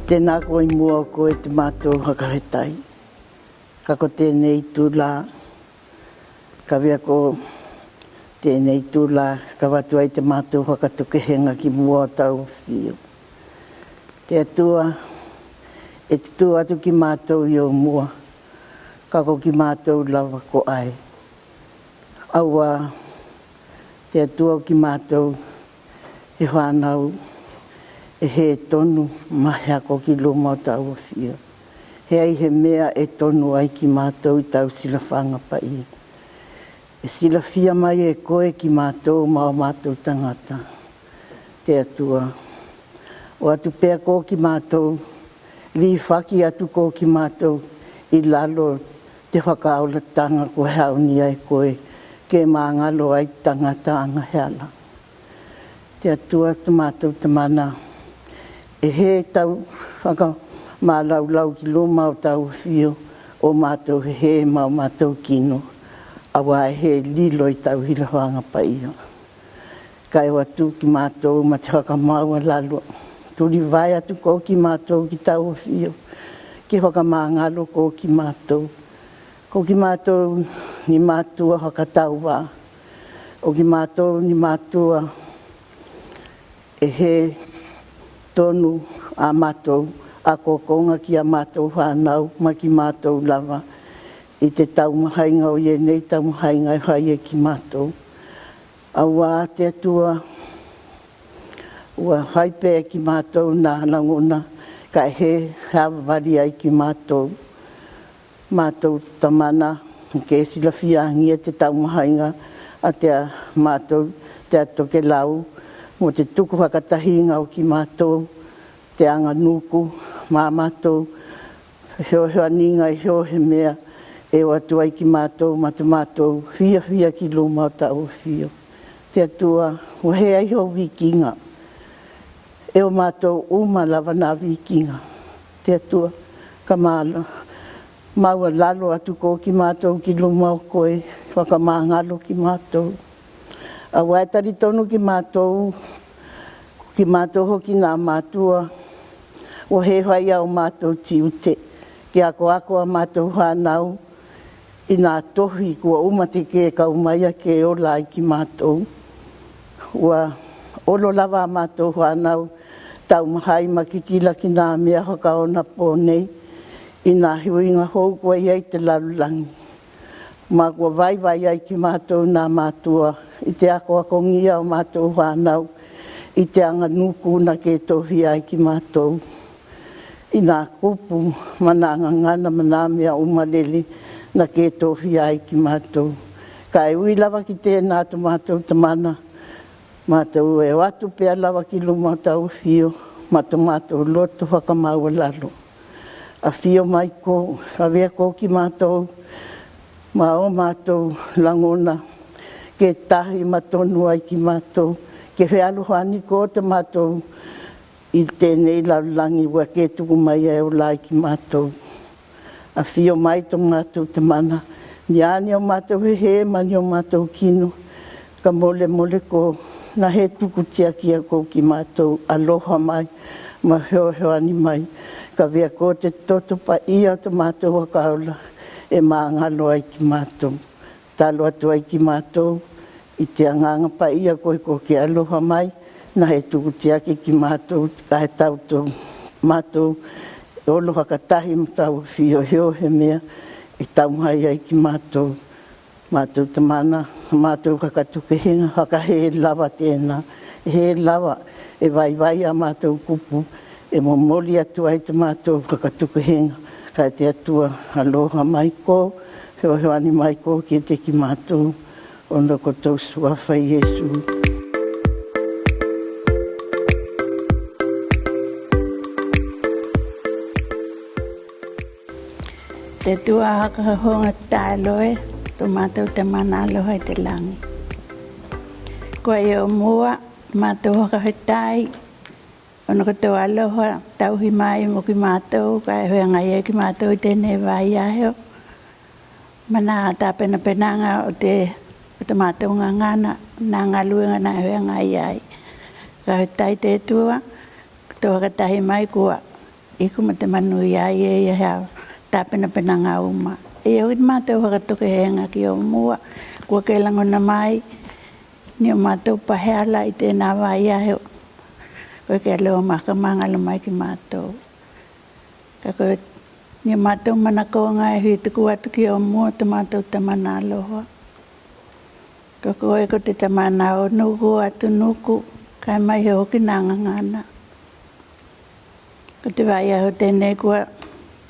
tēnā koe i mua o koe te mātou hakahetai. Ka ko tēnei tūlā, ka vea ko tēnei tūlā, ka vatu ai te mātou hakatukehenga ki mua o tau fio. Te Atua, e te tū atu ki mātou i o mua, ka ko ki mātou lava ko ai. Aua, te Atua o ki mātou, he whānau, e he tonu, ma he ako ki luma o tau o fia. He ai he mea e tonu ai ki mātou i tau silafanga pai. E silafia mai e koe ki mātou ma o mātou tangata. Te Atua, o atu pea ko ki mātou, li faki atu ko ki mātou, i lalo te whakaolatanga ko he hauni ai koe, ke māngalo ai tangata anga he ala. Te Atua, to matou Tamana, e he tau fakamālaulau ki luma o tau afio, o matou he he ma o matou kino, auā e he lilo i tau hilafaga paia. Kae o atu ki matou ma te fakamaualalo. Tulivae atu ko ki matou ki tau afio, ke fakamāgalo ko ki matou. Ko ki matou ni mātua fakatauvā. O ki matou ni mātua e he tonu a matou akoakoga ki a matou fanau ma ki matou lava i te taumahaiga o ia nei taumahaiga e fai e ki matou. Auā te Atua, ua fai pea e ki matou na lagona, kae he savavali ai ki matou. Matou Tamana, ke silafiagia te taumahaiga a te a matou te a tokelau, mo te tuku fakatahiga o ki matou, te aganuku, ma matou feoheoaniga i heo he mea e o atu ai ki matou ma te matou fiafia ki luma o tau afio. Te Atua, ua he ai hou vikiga. E o matou uma lava na vikiga. Te Atua, ka mala, maualalo atu ko ki matou ki luma o koe, fakamāgalo ki matou. Auā e talitonu ki matou, ki matou hoki na mātua, ua he fai a o matou tiute, ke akoako a matou fanau i na tofi kua uma te ke kau mai a ke ola ai ki matou. Ua olo lava a matou fanau taumahai ma kikila ki na mea fakaonapo nei, i na huiga hou kua i ai te lalolagi. Ma kua vaivai ai ki matou na mātua i te akoakogia o matou fanau i te aganuku na ke tofia ai ki matou, i na kupu ma na gagana ma na mea uma lele na ke tofia ai ki matou. Kae ui lava ki tena to matou Tamana, matou e o atu pea lava ki luma o tau afio ma to matou loto fakamaualalo. Afio mai ko, avea ko ki matou ma o matou lagona, ke tahi ma tonu ai ki matou, ke fealofa ni ko te matou i tenei lalolagi ua ke tuku mai e ola ai ki matou. Afio mai to matou Tamana, ni a ni o matou he he ma ni o matou kino, ka molemole ko na he tuku tiaki a ko ki matou, alofa mai ma feoheoani mai, ka vea ko te toto paia o to matou Fakaola e magalo ai ki matou. Talo atu ai ki matou i te Agaga Paia koe ko ke alofa mai, na he tuku tiaki ki matou, ka he tau to matou olo fakatahi ma tau afio he o he mea e taumahai ai ki matou. Matou Tamana, matou fakatukehiga, fakahe lava tena, he lava e vaivai a matou kupu, e momoli atu ai te matou fakatukehiga, kae te Atua alofa mai ko, feoheoani mai ko ki te ki matou, ona ko tou suafa Iesu. Te Atua hakahoga taloe, to matou Tamana alofa i te lagi. Ko e o mua, matou hakafetai, ona ko tou alofa tauhi mai mo ki matou, ka e feagai ai ki matou i tenei vaiahe. Ma na tapenapenaga o te, o te matou gagana, na galuega na e feagai ai. Ka e tai te Atua, tou hakatahi mai kua iku ma te manuia ai e ia hea tapenapenaga uma. E ia o ki matou fakatukehiga ki o mua, kua ke lagona mai, ni o matou paheala i tena vaiahe, ko e ke alofa ma ka magalo mai ki matou. Ka ko e ni o matou manakoga e fituku atu ki o mua to matou Tamana alofa. Ka ko e ko te Tamana o nuku atu nuku, kae mai he hoki na gagana. Ko te vaiaho tenei kua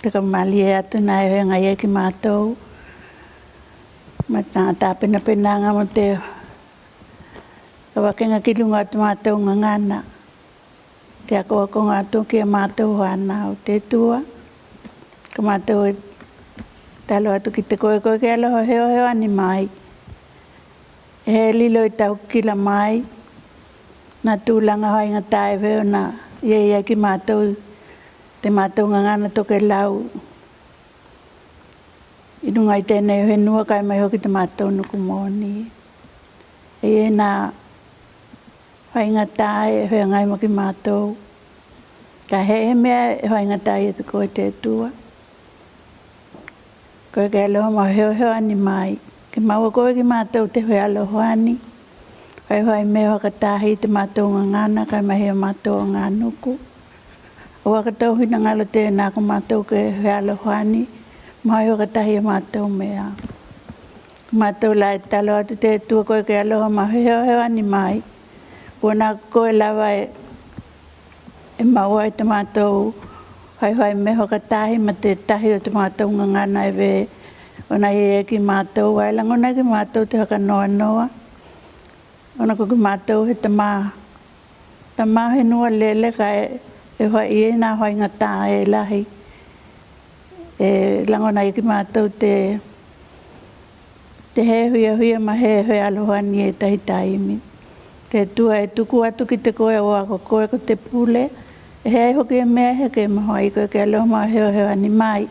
te kamalie atu na e feagai ai ki matou. Ma ta tapenapenaga mo te kavakega ki luga o te matou gagana. Te akoakoga atu ki a matou fanau te Atua. Ka matou e talo atu ki te koe, koe ke alofa feoheoani mai. E he lilo i tau kila mai. Naʻa tuʻulaga faingataʻa ʻe feonaʻi ia kimautolu, te mātou gagana tokelau ʻi luga i teie nei henua kae ʻumaʻā foki te mātou nuku moʻoni. ʻE ia naʻa faingataʻa ʻe feangai mo kimautolu. Ka he ʻe meʻa ʻe faingataʻa ʻiate koe te ʻOtua. Ko e ke aloha mo e feoheo ni mai. Ke maʻua ʻe kimautolu te fealohoani. Faifai meʻa fakatahi te mātou gagana kae ʻumaʻā he mātou aganuku. ʻOua ke tau finangalo te nā ko mātou ke fealohoani. Mai fakatahi e mātou meʻa. Mātou la e talo atu te ʻOtua ko e ke aloha mo e feoheo ni mai. Kuo nā ko e lava ʻe, ʻe maʻua ʻe te mātou faifai meʻa fakatahi mo te tahi ʻo te mātou gagana ʻe feonaʻi ia kimautolu ʻa e lagona kimautolu te fakanoanoa. ʻOna ko kimautolu he tama, tama henua lele kae ʻe fai ʻe nā faingataʻa ʻe lahi. ʻE lagona ia kimautolu te, te feoheo mo e fealohoani ʻi he tahi taimi. Te ʻOtua ʻe tuku atu kiate koe ʻoua ko koe ko te pule. ʻE he ai foki e meʻa he ke maʻua ʻe koe ke aloha mo e feoheo ni mai.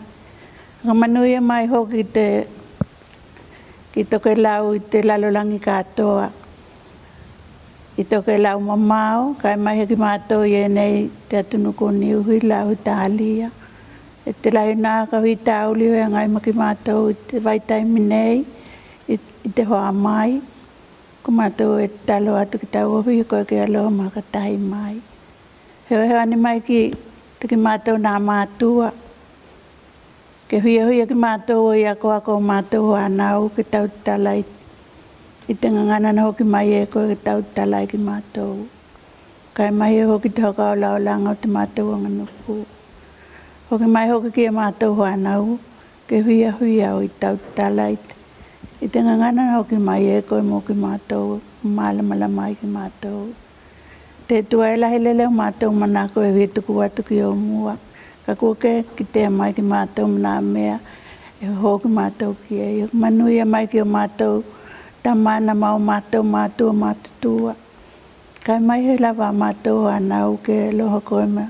Ka manuia mai foki te ki tokelau ʻi te lalolagi kātoa. ʻI tokelau mamao, kae ʻumaʻā he kimautolu ʻi ʻEne ʻi te atunuku ʻo Niu Sila, ʻAositelēlia. ʻE te laina ka fita uli feangai mo kimautolu ʻi te vaitaimi nei, ʻi, ʻi te hoa mai. Ko mātou e talo atu ke tau ofi ko e ke aloha mo e fakatahi mai. Feoheo ni mai ki, te kimautolu nā mātua. Ke feoheo kimautolu ʻi akoako ʻo mātou fānau ke tautala ʻi, ʻi te gagana nā hoki mai ʻe koe ke tautala ʻi kimautolu. Kae ʻumaʻā foki te fakaolaolaga ʻo te mātou aganuku. Foki mai foki ki he mātou fānau, ke feoheo ʻi tautala ʻi, ʻi te gagana nā hoki mai ʻe koe mo kimautolu, malamalama ʻi kimautolu. Te ʻOtua e lahi lelei ʻo mātou manako ʻe fie tuku atu ki ʻōmua. Ka kuo ke kitea mai kimautolu mo nā meʻa, ʻe hoki mātou ki ai. Manuia mai ki ʻo mātou, tamana mo ʻo mātou mātuʻa matutua. Kae ʻumaʻā he lava mātou fānau ke aloha koe mo e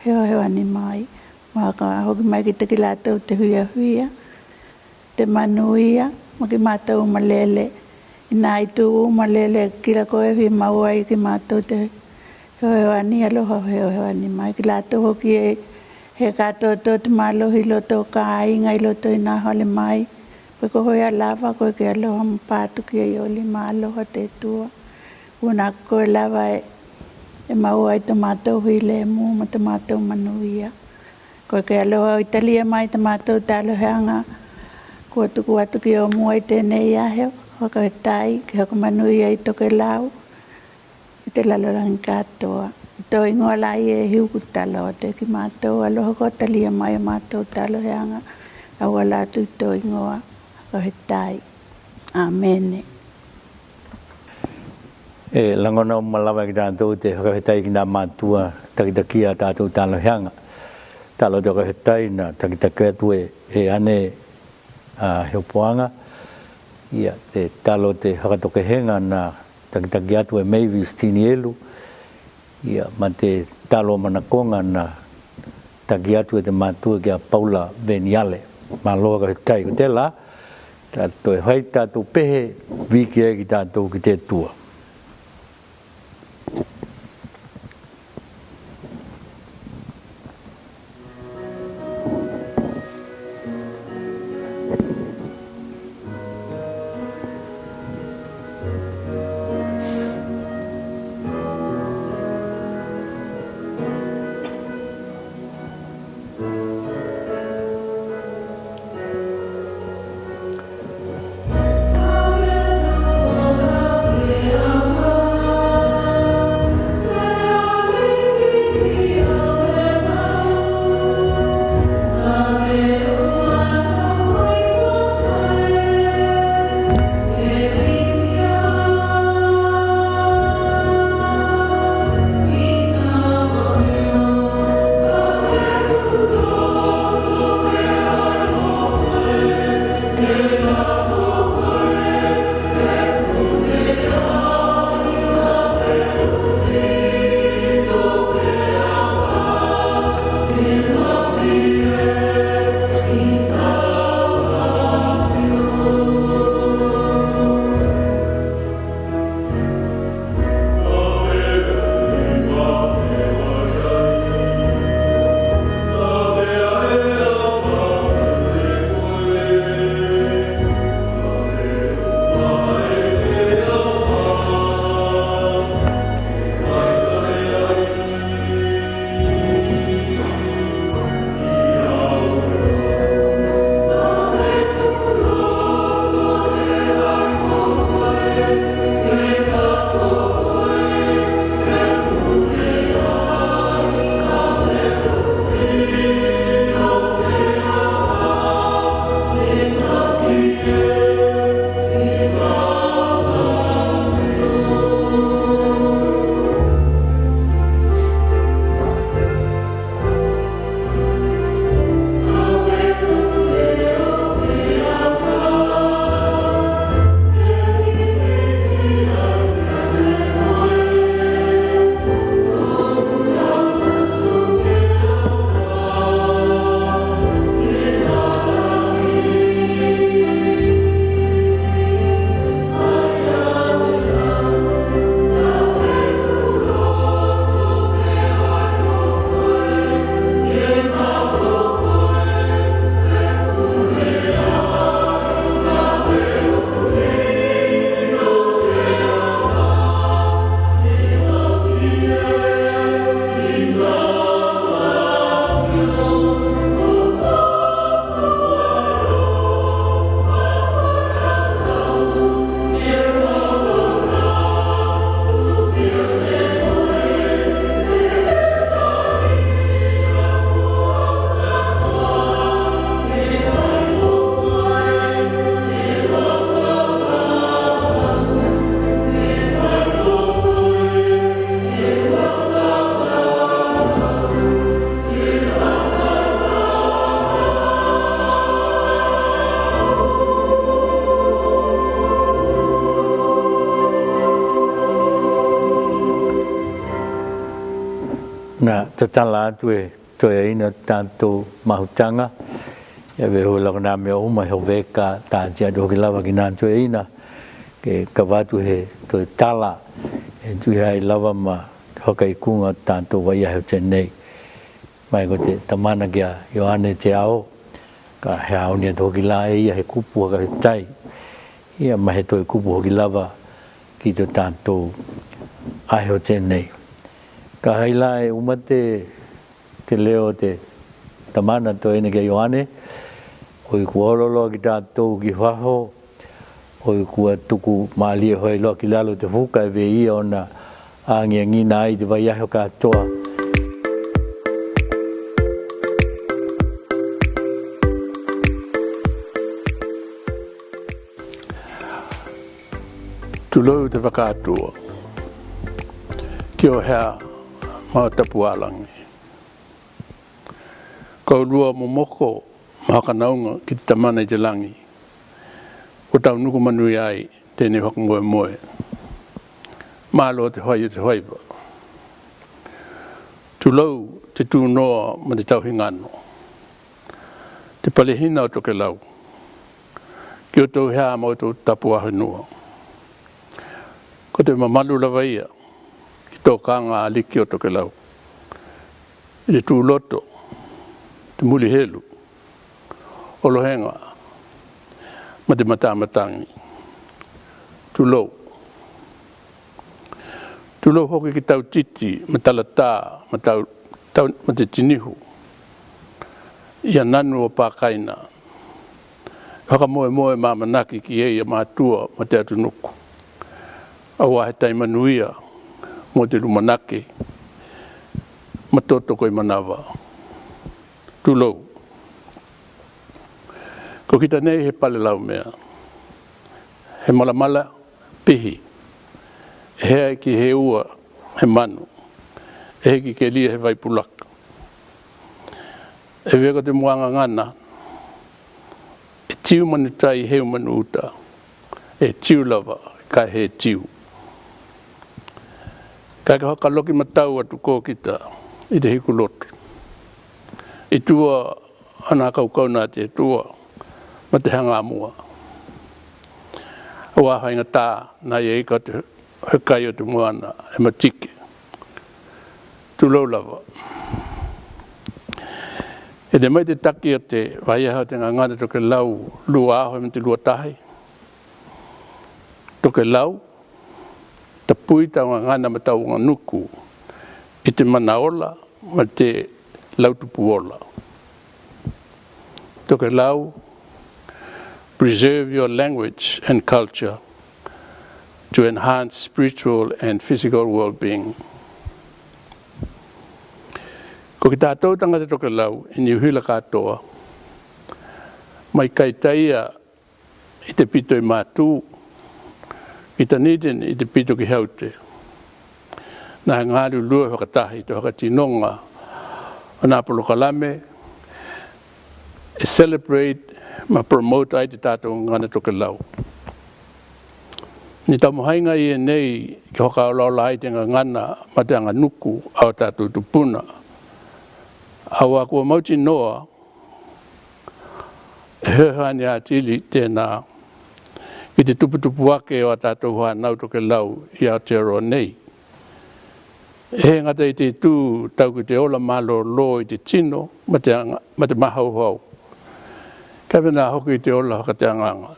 feoheo ni mai. Mo ka hoki mai kiate kimautolu te feoheo. Te manuia, mo kimautolu ʻuma lele. ʻI nā ʻi tuʻu ʻuma lele, kila ko e fie maʻua ʻe kimautolu te feoheo ni aloha feoheo ni mai. Kiate kimautolu foki ʻe he kātoa te mālohi ʻi loto kāinga ʻi loto ʻi nā fale mai. Pe ko fē lava ko e ke aloha mo pātuki ai ʻo lima aloha te ʻOtua. Kuo nā ko e lava ʻe, ʻe maʻua ʻe te mātou filemu, mo te mātou manuia. Ko e ke aloha ʻo talia mai te mātou taloheaga. Kuo tuku atu ki ʻōmua ʻi teie nei ʻaho, fakafetaʻi, ke fakamanuia ʻi tokelau. ʻI te lalolagi kātoa. ʻI tō ʻigoa la ʻe hiu ku talo atu kimautolu aloha ko talia mai ʻo mātou taloheaga. ʻAuala atu ʻi tō ʻigoa. Fakafetaʻi. ʻĀmene. ʻE lagona ʻo malava kiate tātou te fakafetaʻi ki nā mātuʻa takitakia tātou taloheaga. Talo te fakafetaʻi nā takitaki atu ʻe, ʻe ʻAne ʻa Heopoaga. Ia te talo te fakatokehenga nā takitaki atu ʻe Mavis Tinielu. Ia mo te talo manakoga nā taki atu ʻe te mātuʻa kia Paula Veniale. Mālō fakafetaʻi ko tela. Tātou e fai tātou pehe, viki ai ki tātou ki te ʻOtua. Na tatala atu e toeaina o tatou mahutanga. Ia vehu lava na mea uma he hoveka tati atu hoki lava ki na toeaina. Ke kavatu he toe tala e tui ai lava ma te hokaikunga o tatou vaiahe o tenei. Mai ko te tamana kia Ioane Te Ao, ka he aoni atu hoki la e ia he kupu haka he tai. Ia ma he toe kupu hoki lava ki to tatou ahe o tenei. Ka hai la e uma te, te leo te tamana toeaina kia Ioane, o i kua ololoa ki tatou ki faho, o i kua tuku malie hoai loa ki lalo te fuka e vei ia ona agiagina ai te vaiahe o katoa. Tulou te fakaatua. Ki o hea ma o tapualangi. Kaulua momoko ma hakanauga ki te tamana i te langi. Ko taunuku manuia ai tenei fakamoemoe. Malo te hoai o te hoaiva. Tulou te tunoa ma te tauhigano. Te palehina o Tokelau. Ki o tou hea ma o tou tapuahenua. Ko te mamalu lava ia ki tokaga aliki o Tokelau. I te tuloto, te mulihelu, olohega, ma te matamatagi. Tulou. Tulou hoki ki tautiti, ma talata, ma tau, tau, ma te tinihu. Ia nanu o pakaina. Fakamoemoe ma amanaki ki ei a matua ma te atunuku. Aua he tai manuia mo te lumanake ma toto koi manava. Tulou. Ko kita nei he pale laumea. He malamala pihi. He ai ki he ua he manu. He ki kelia he vaipulaka. E veko te muagagana. E tiu manu tai heu manu uta. E tiu lava, ka he tiu. Ka ke hoka loki matau atu ko kita, i te hiku lotu. I tua ana kaukau na te tua, ma te hanga mua. Aua hainga tā, na ia ika te he kai o te moana e matike. Tulou lava. E te mai te taki o te vaiaha o te gagana Tokelau lua aho e mate lua tahi. Tokelau, tapui tau gagana ma tau aganuku i te manaola ma te lautupuola. Tokelau, preserve your language and culture to enhance spiritual and physical well-being. Ko ki tātou tagata Tokelau i Niu Hila katoa, mai Kaitaia i te pito i Matū, ki Tanitini i te pito ki Haute. Na he galulue fakatahi to fakatinoga o na polokalame e celebrate ma promote ai te tātou gagana Tokelau. Ni tau mahainga i e nei ke hoka olaola ai te gagana ma te aganuku a o tātou tupuna. Aua kua mautinoa e he hani a tili tēnā ki te tuputupu ake o a tātou hanau Tokelau i Aotearoa nei. E he gata i te tū tau ki te ola mālōlō i te tino ma te, aga, ma te mahauhau. Ka vena hoki i te ola haka te agaga.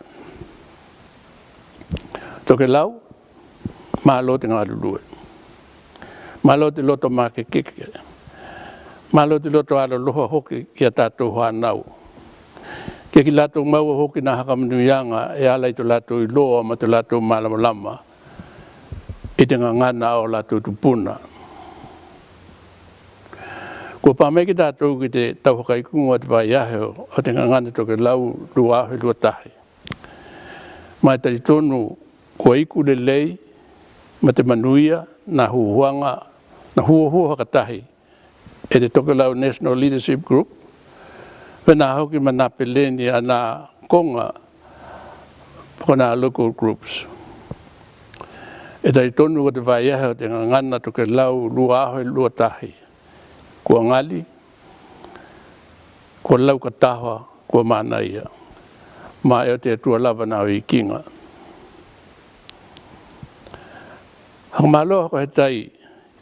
Tokelau, mālō te galulue. Mālō te loto makekeke. Mālō te loto aloloha hoki ki a tātou hanau. Ke ki lātou maua hoki na haka manuiaga e ala i to lātou iloa ma to lātou malamalama i te gagana o lātou tupuna. Kua pā mai ki tātou ki te tau hakaikuga o te vaiahe o te gagana Tokelau lua aho e lua tahi. Ma e talitonu kua iku lelei ma te manuia na huhuaga, na huahua fakatahi e te Tokelau National Leadership Group, pena hoki ma na peleni ana koga poko na local groups. E talitonu ko te vaiahe o te gagana Tokelau lua aho e lua tahi. kua ngali, kua laukataha, kua manaia. Ma e o te Atua lava na o ikiga. Fakamalo hoko he tai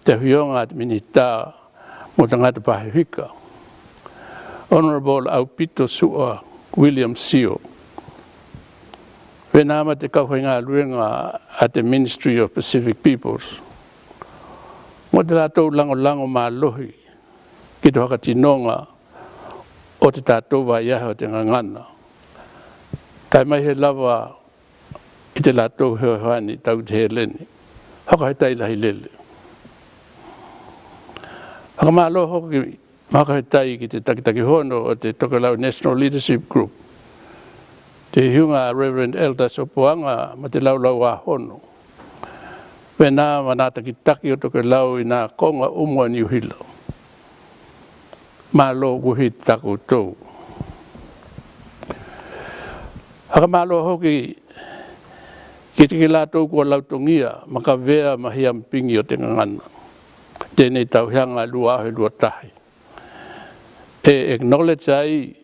te afioga a te Minita mo tagata Pasifika, Honourable Aupito Suʻa William Sio. Faʻapenā ma te kau faigaluega a te Ministry of Pacific Peoples mo te latou lagolago malohi ki te fakatinoga o te tatou vaiahe o te gagana. Kae mai he lava i te latou fehoehoani tau te heleni. Fakafetai lahi lele. Fakamalo hoki, fakafetai ki te takitaki fono o te Tokelau National Leadership Group, te afioga Reverend Elder Sopoaga ma te laulau a fono. Faʻapenā ma nā takitaki o tokelau i nā koga uma o Niu Sila. Malo kuhit ta koutou. Fakamalo hoki ki te kilatou kua lautogia ma kavea ma hiamipigi o te gagana. Tenei tauhaga lua afe lua tahi. E acknowledge ai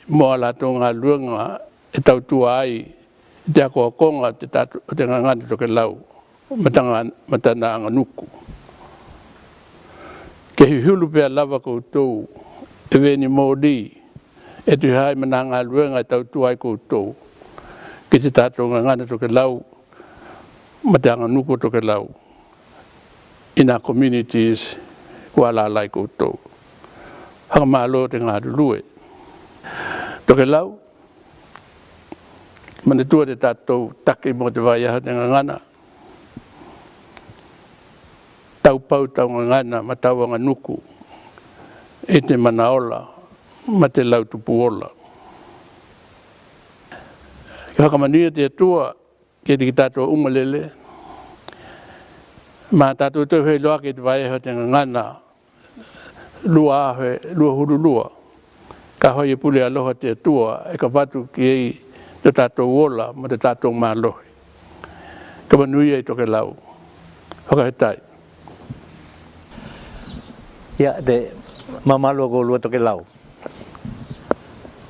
mo a latou galuega e tautua ai te akoakoga te tatu, te gagana tokelau ma tana, ma tana aganuku. Ke hihulu pea lava koutou e veni moli e tuhi ai ma nā galuega e tautua ai koutou ki te tatou gagana tokelau ma te aganuku tokelau i nā communities kua lālai koutou. Fakamalo te galulue. Tokelau, manatua te tatou taki mo te vaiahe o te gagana. Taupau tau gagana ma tau aganuku i te manaola ma te lautupu ola. Ke fakamanuia te Atua ki te kitatou uma lele. Ma tatou toe feiloaki i te vaiahe o te gagana lua afe lua hulu lua. Ka hoi e pule aloha te Atua e kavatu ki ai te tatou ola ma te tatou malohi. Ka manuia i tokelau. Fakafetai. Ia, te mamalu a koulua tokelau.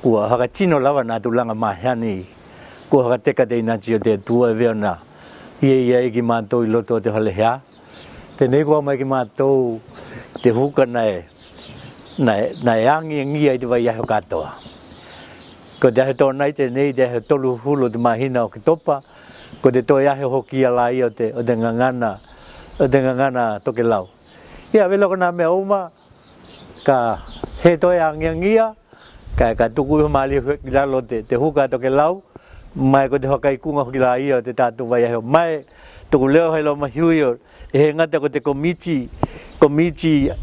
Kua fakatino lava nā tulaga maheani kua fakateka te inati o te Atua e veo na ia ia i ki mātou i loto o te falehea. Tenei kua mai ki mātou te huka nae, nae, nae agiagia i te vaiahe o katoa. Ko te ahe tōnai tenei te ahe tolu hulu o te mahina o Oketopa, ko te toe ahe hoki ia la ia o te, o te gagana, o te gagana tokelau. Ia velo ko nā mea uma, ka he toe agiagia, ka, ka tuku iho mālie ki lalo te, te huka tokelau, mai ko te fakaikuga hoki la ia o te tatou vaiahe o mai, tuku leo hai lo mahiu io, e he gata ko te komiti, komiti a,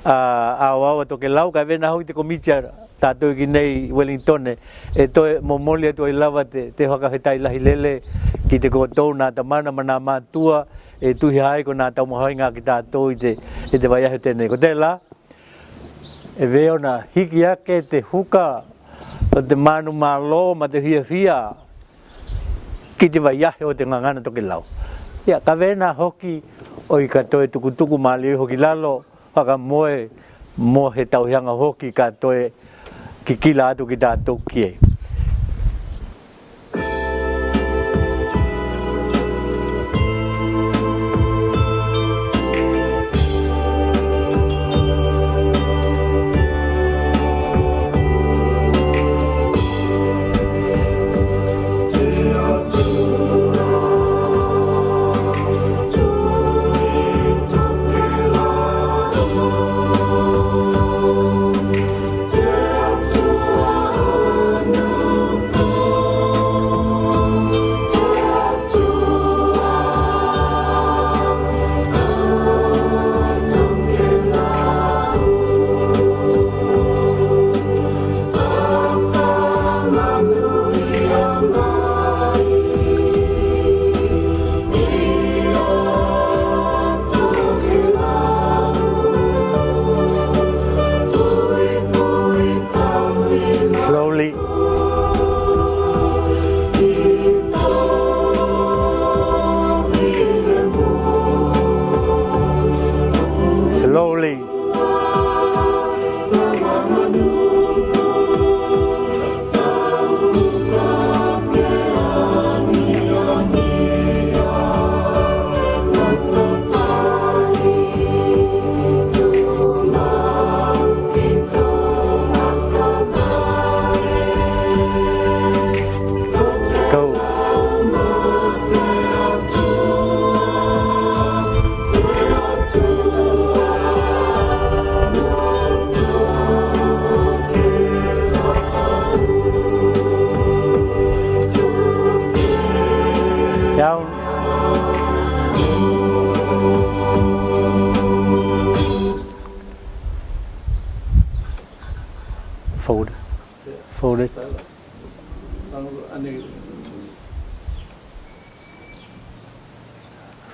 a, a tokelau, ka vena hoki te komiti a tatou ki nei Wellington, e toe momoli atu ai lava te, te fakafetai lahi lele, ki te koutou nā tamana ma nā mātua, e tuhi ai ko nā tau mahoinga ki tatou i te, i te vaiahe tenei. Ko tela, e veo na hiki ake te huka o te manumalo ma te fiafia ki te vaiahe o te gagana tokelau. Ia, ka vena hoki o i ka toe tukutuku mālie hoki lalo, fakamoe mo he tauhiaga hoki ka toe kikila atu ki tatou ki ai.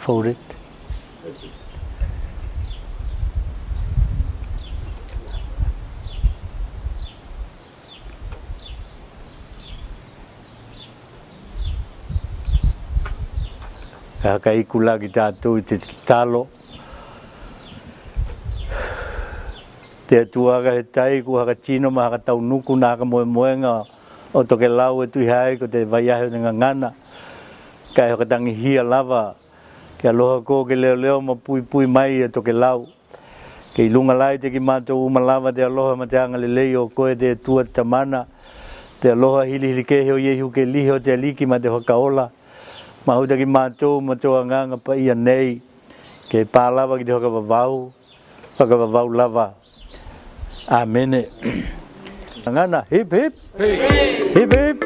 Voted. Ka ka iku la ki tatou i te tatalo. Te Atua, ka he tai kua haka tino ma haka taunuku nā haka moemoega o Tokelau e tuʻu i hā ai ko te vai ahe o te gagana. Kae haka tangihia lava ke aloha koe ke leoleo ma puipui mai a Tokelau. Ke i luga la i te ki matou uma lava te aloha ma te agalelei o koe te Atua Tamana. Te aloha hilihili kehe o Iesu Keliso te Aliki ma te Fakaola. Mahuta ki matou ma tou Agaga Paia nei. Ke pā lava ki te fakavavau, fakavavau lava. Amene. Gagana, hip hip. Hip hip.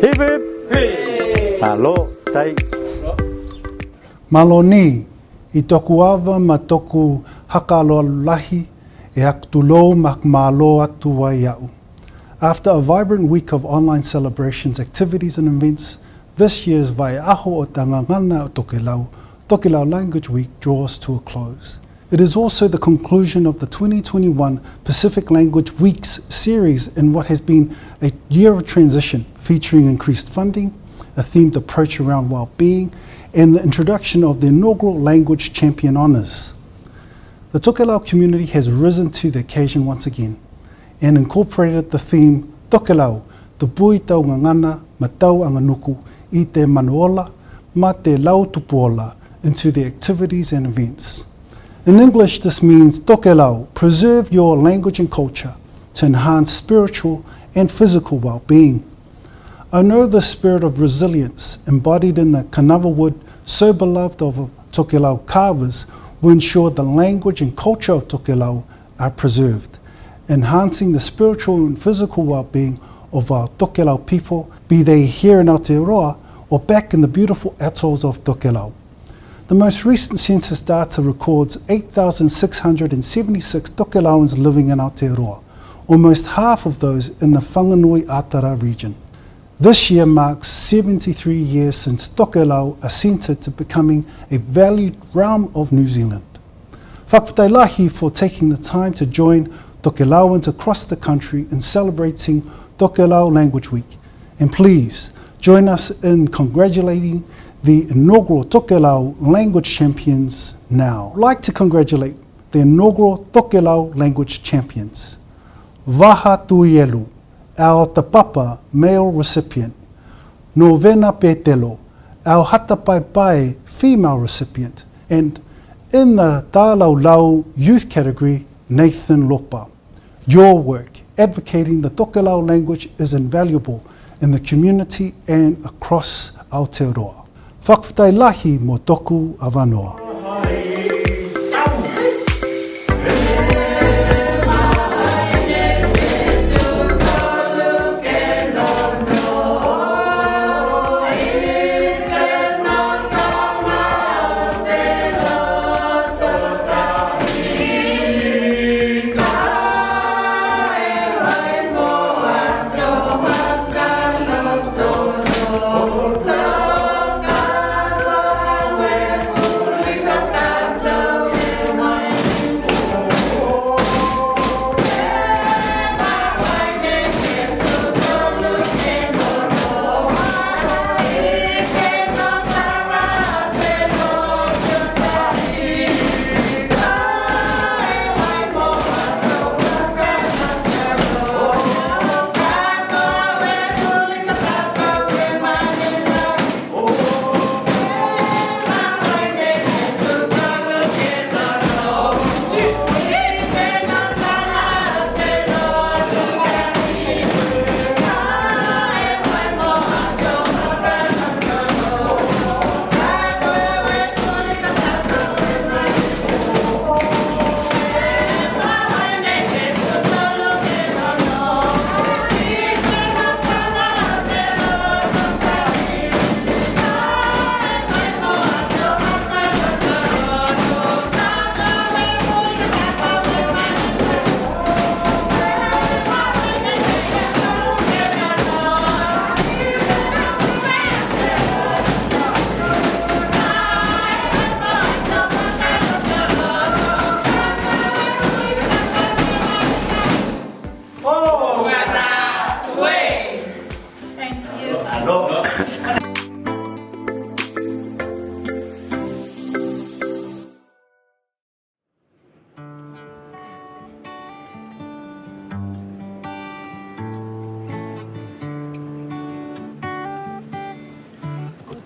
Hip hip. Alo, tai. Mālō nei, i toku ava ma toku haka aloalo lahi, e haku tulou ma haku mālō atu ai aʻu. After a vibrant week of online celebrations, activities and events, this year's Vai Aho o te Gagana o Tokelau, Tokelau Language Week, draws to a close. It is also the conclusion of the twenty twenty-one Pacific Language Weeks series in what has been a year of transition, featuring increased funding, a themed approach around well-being, and the introduction of the inaugural Language Champion Honours. The Tokelau community has risen to the occasion once again and incorporated the theme Tokelau, tupui tau gagana ma tau aganuku i te manu ola ma te lau tupu ola, into their activities and events. In English, this means Tokelau, preserve your language and culture to enhance spiritual and physical well-being. I know the spirit of resilience embodied in the kanava wood, so beloved of Tokelau carvers, will ensure the language and culture of Tokelau are preserved, enhancing the spiritual and physical well-being of our Tokelau people, be they here in Aotearoa or back in the beautiful atolls of Tokelau. The most recent census data records eight thousand six hundred and seventy-six Tokelauans living in Aotearoa, almost half of those in the Whanganui-a-Tara region. This year marks seventy-three years since Tokelau assented to becoming a valued realm of New Zealand. Fakafetai lahi for taking the time to join Tokelauans across the country in celebrating Tokelau Language Week. And please, join us in congratulating the inaugural Tokelau Language Champions now. Like to congratulate the inaugural Tokelau Language Champions. Vaha Tuielu, our Tapapa male recipient. Novena Petelo, our Hatapaepae female recipient. And in the Talaulau youth category, Nathan Lopa. Your work advocating the Tokelau language is invaluable in the community and across Aotearoa. Fakafetai lahi mo toku avanoa.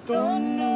Don't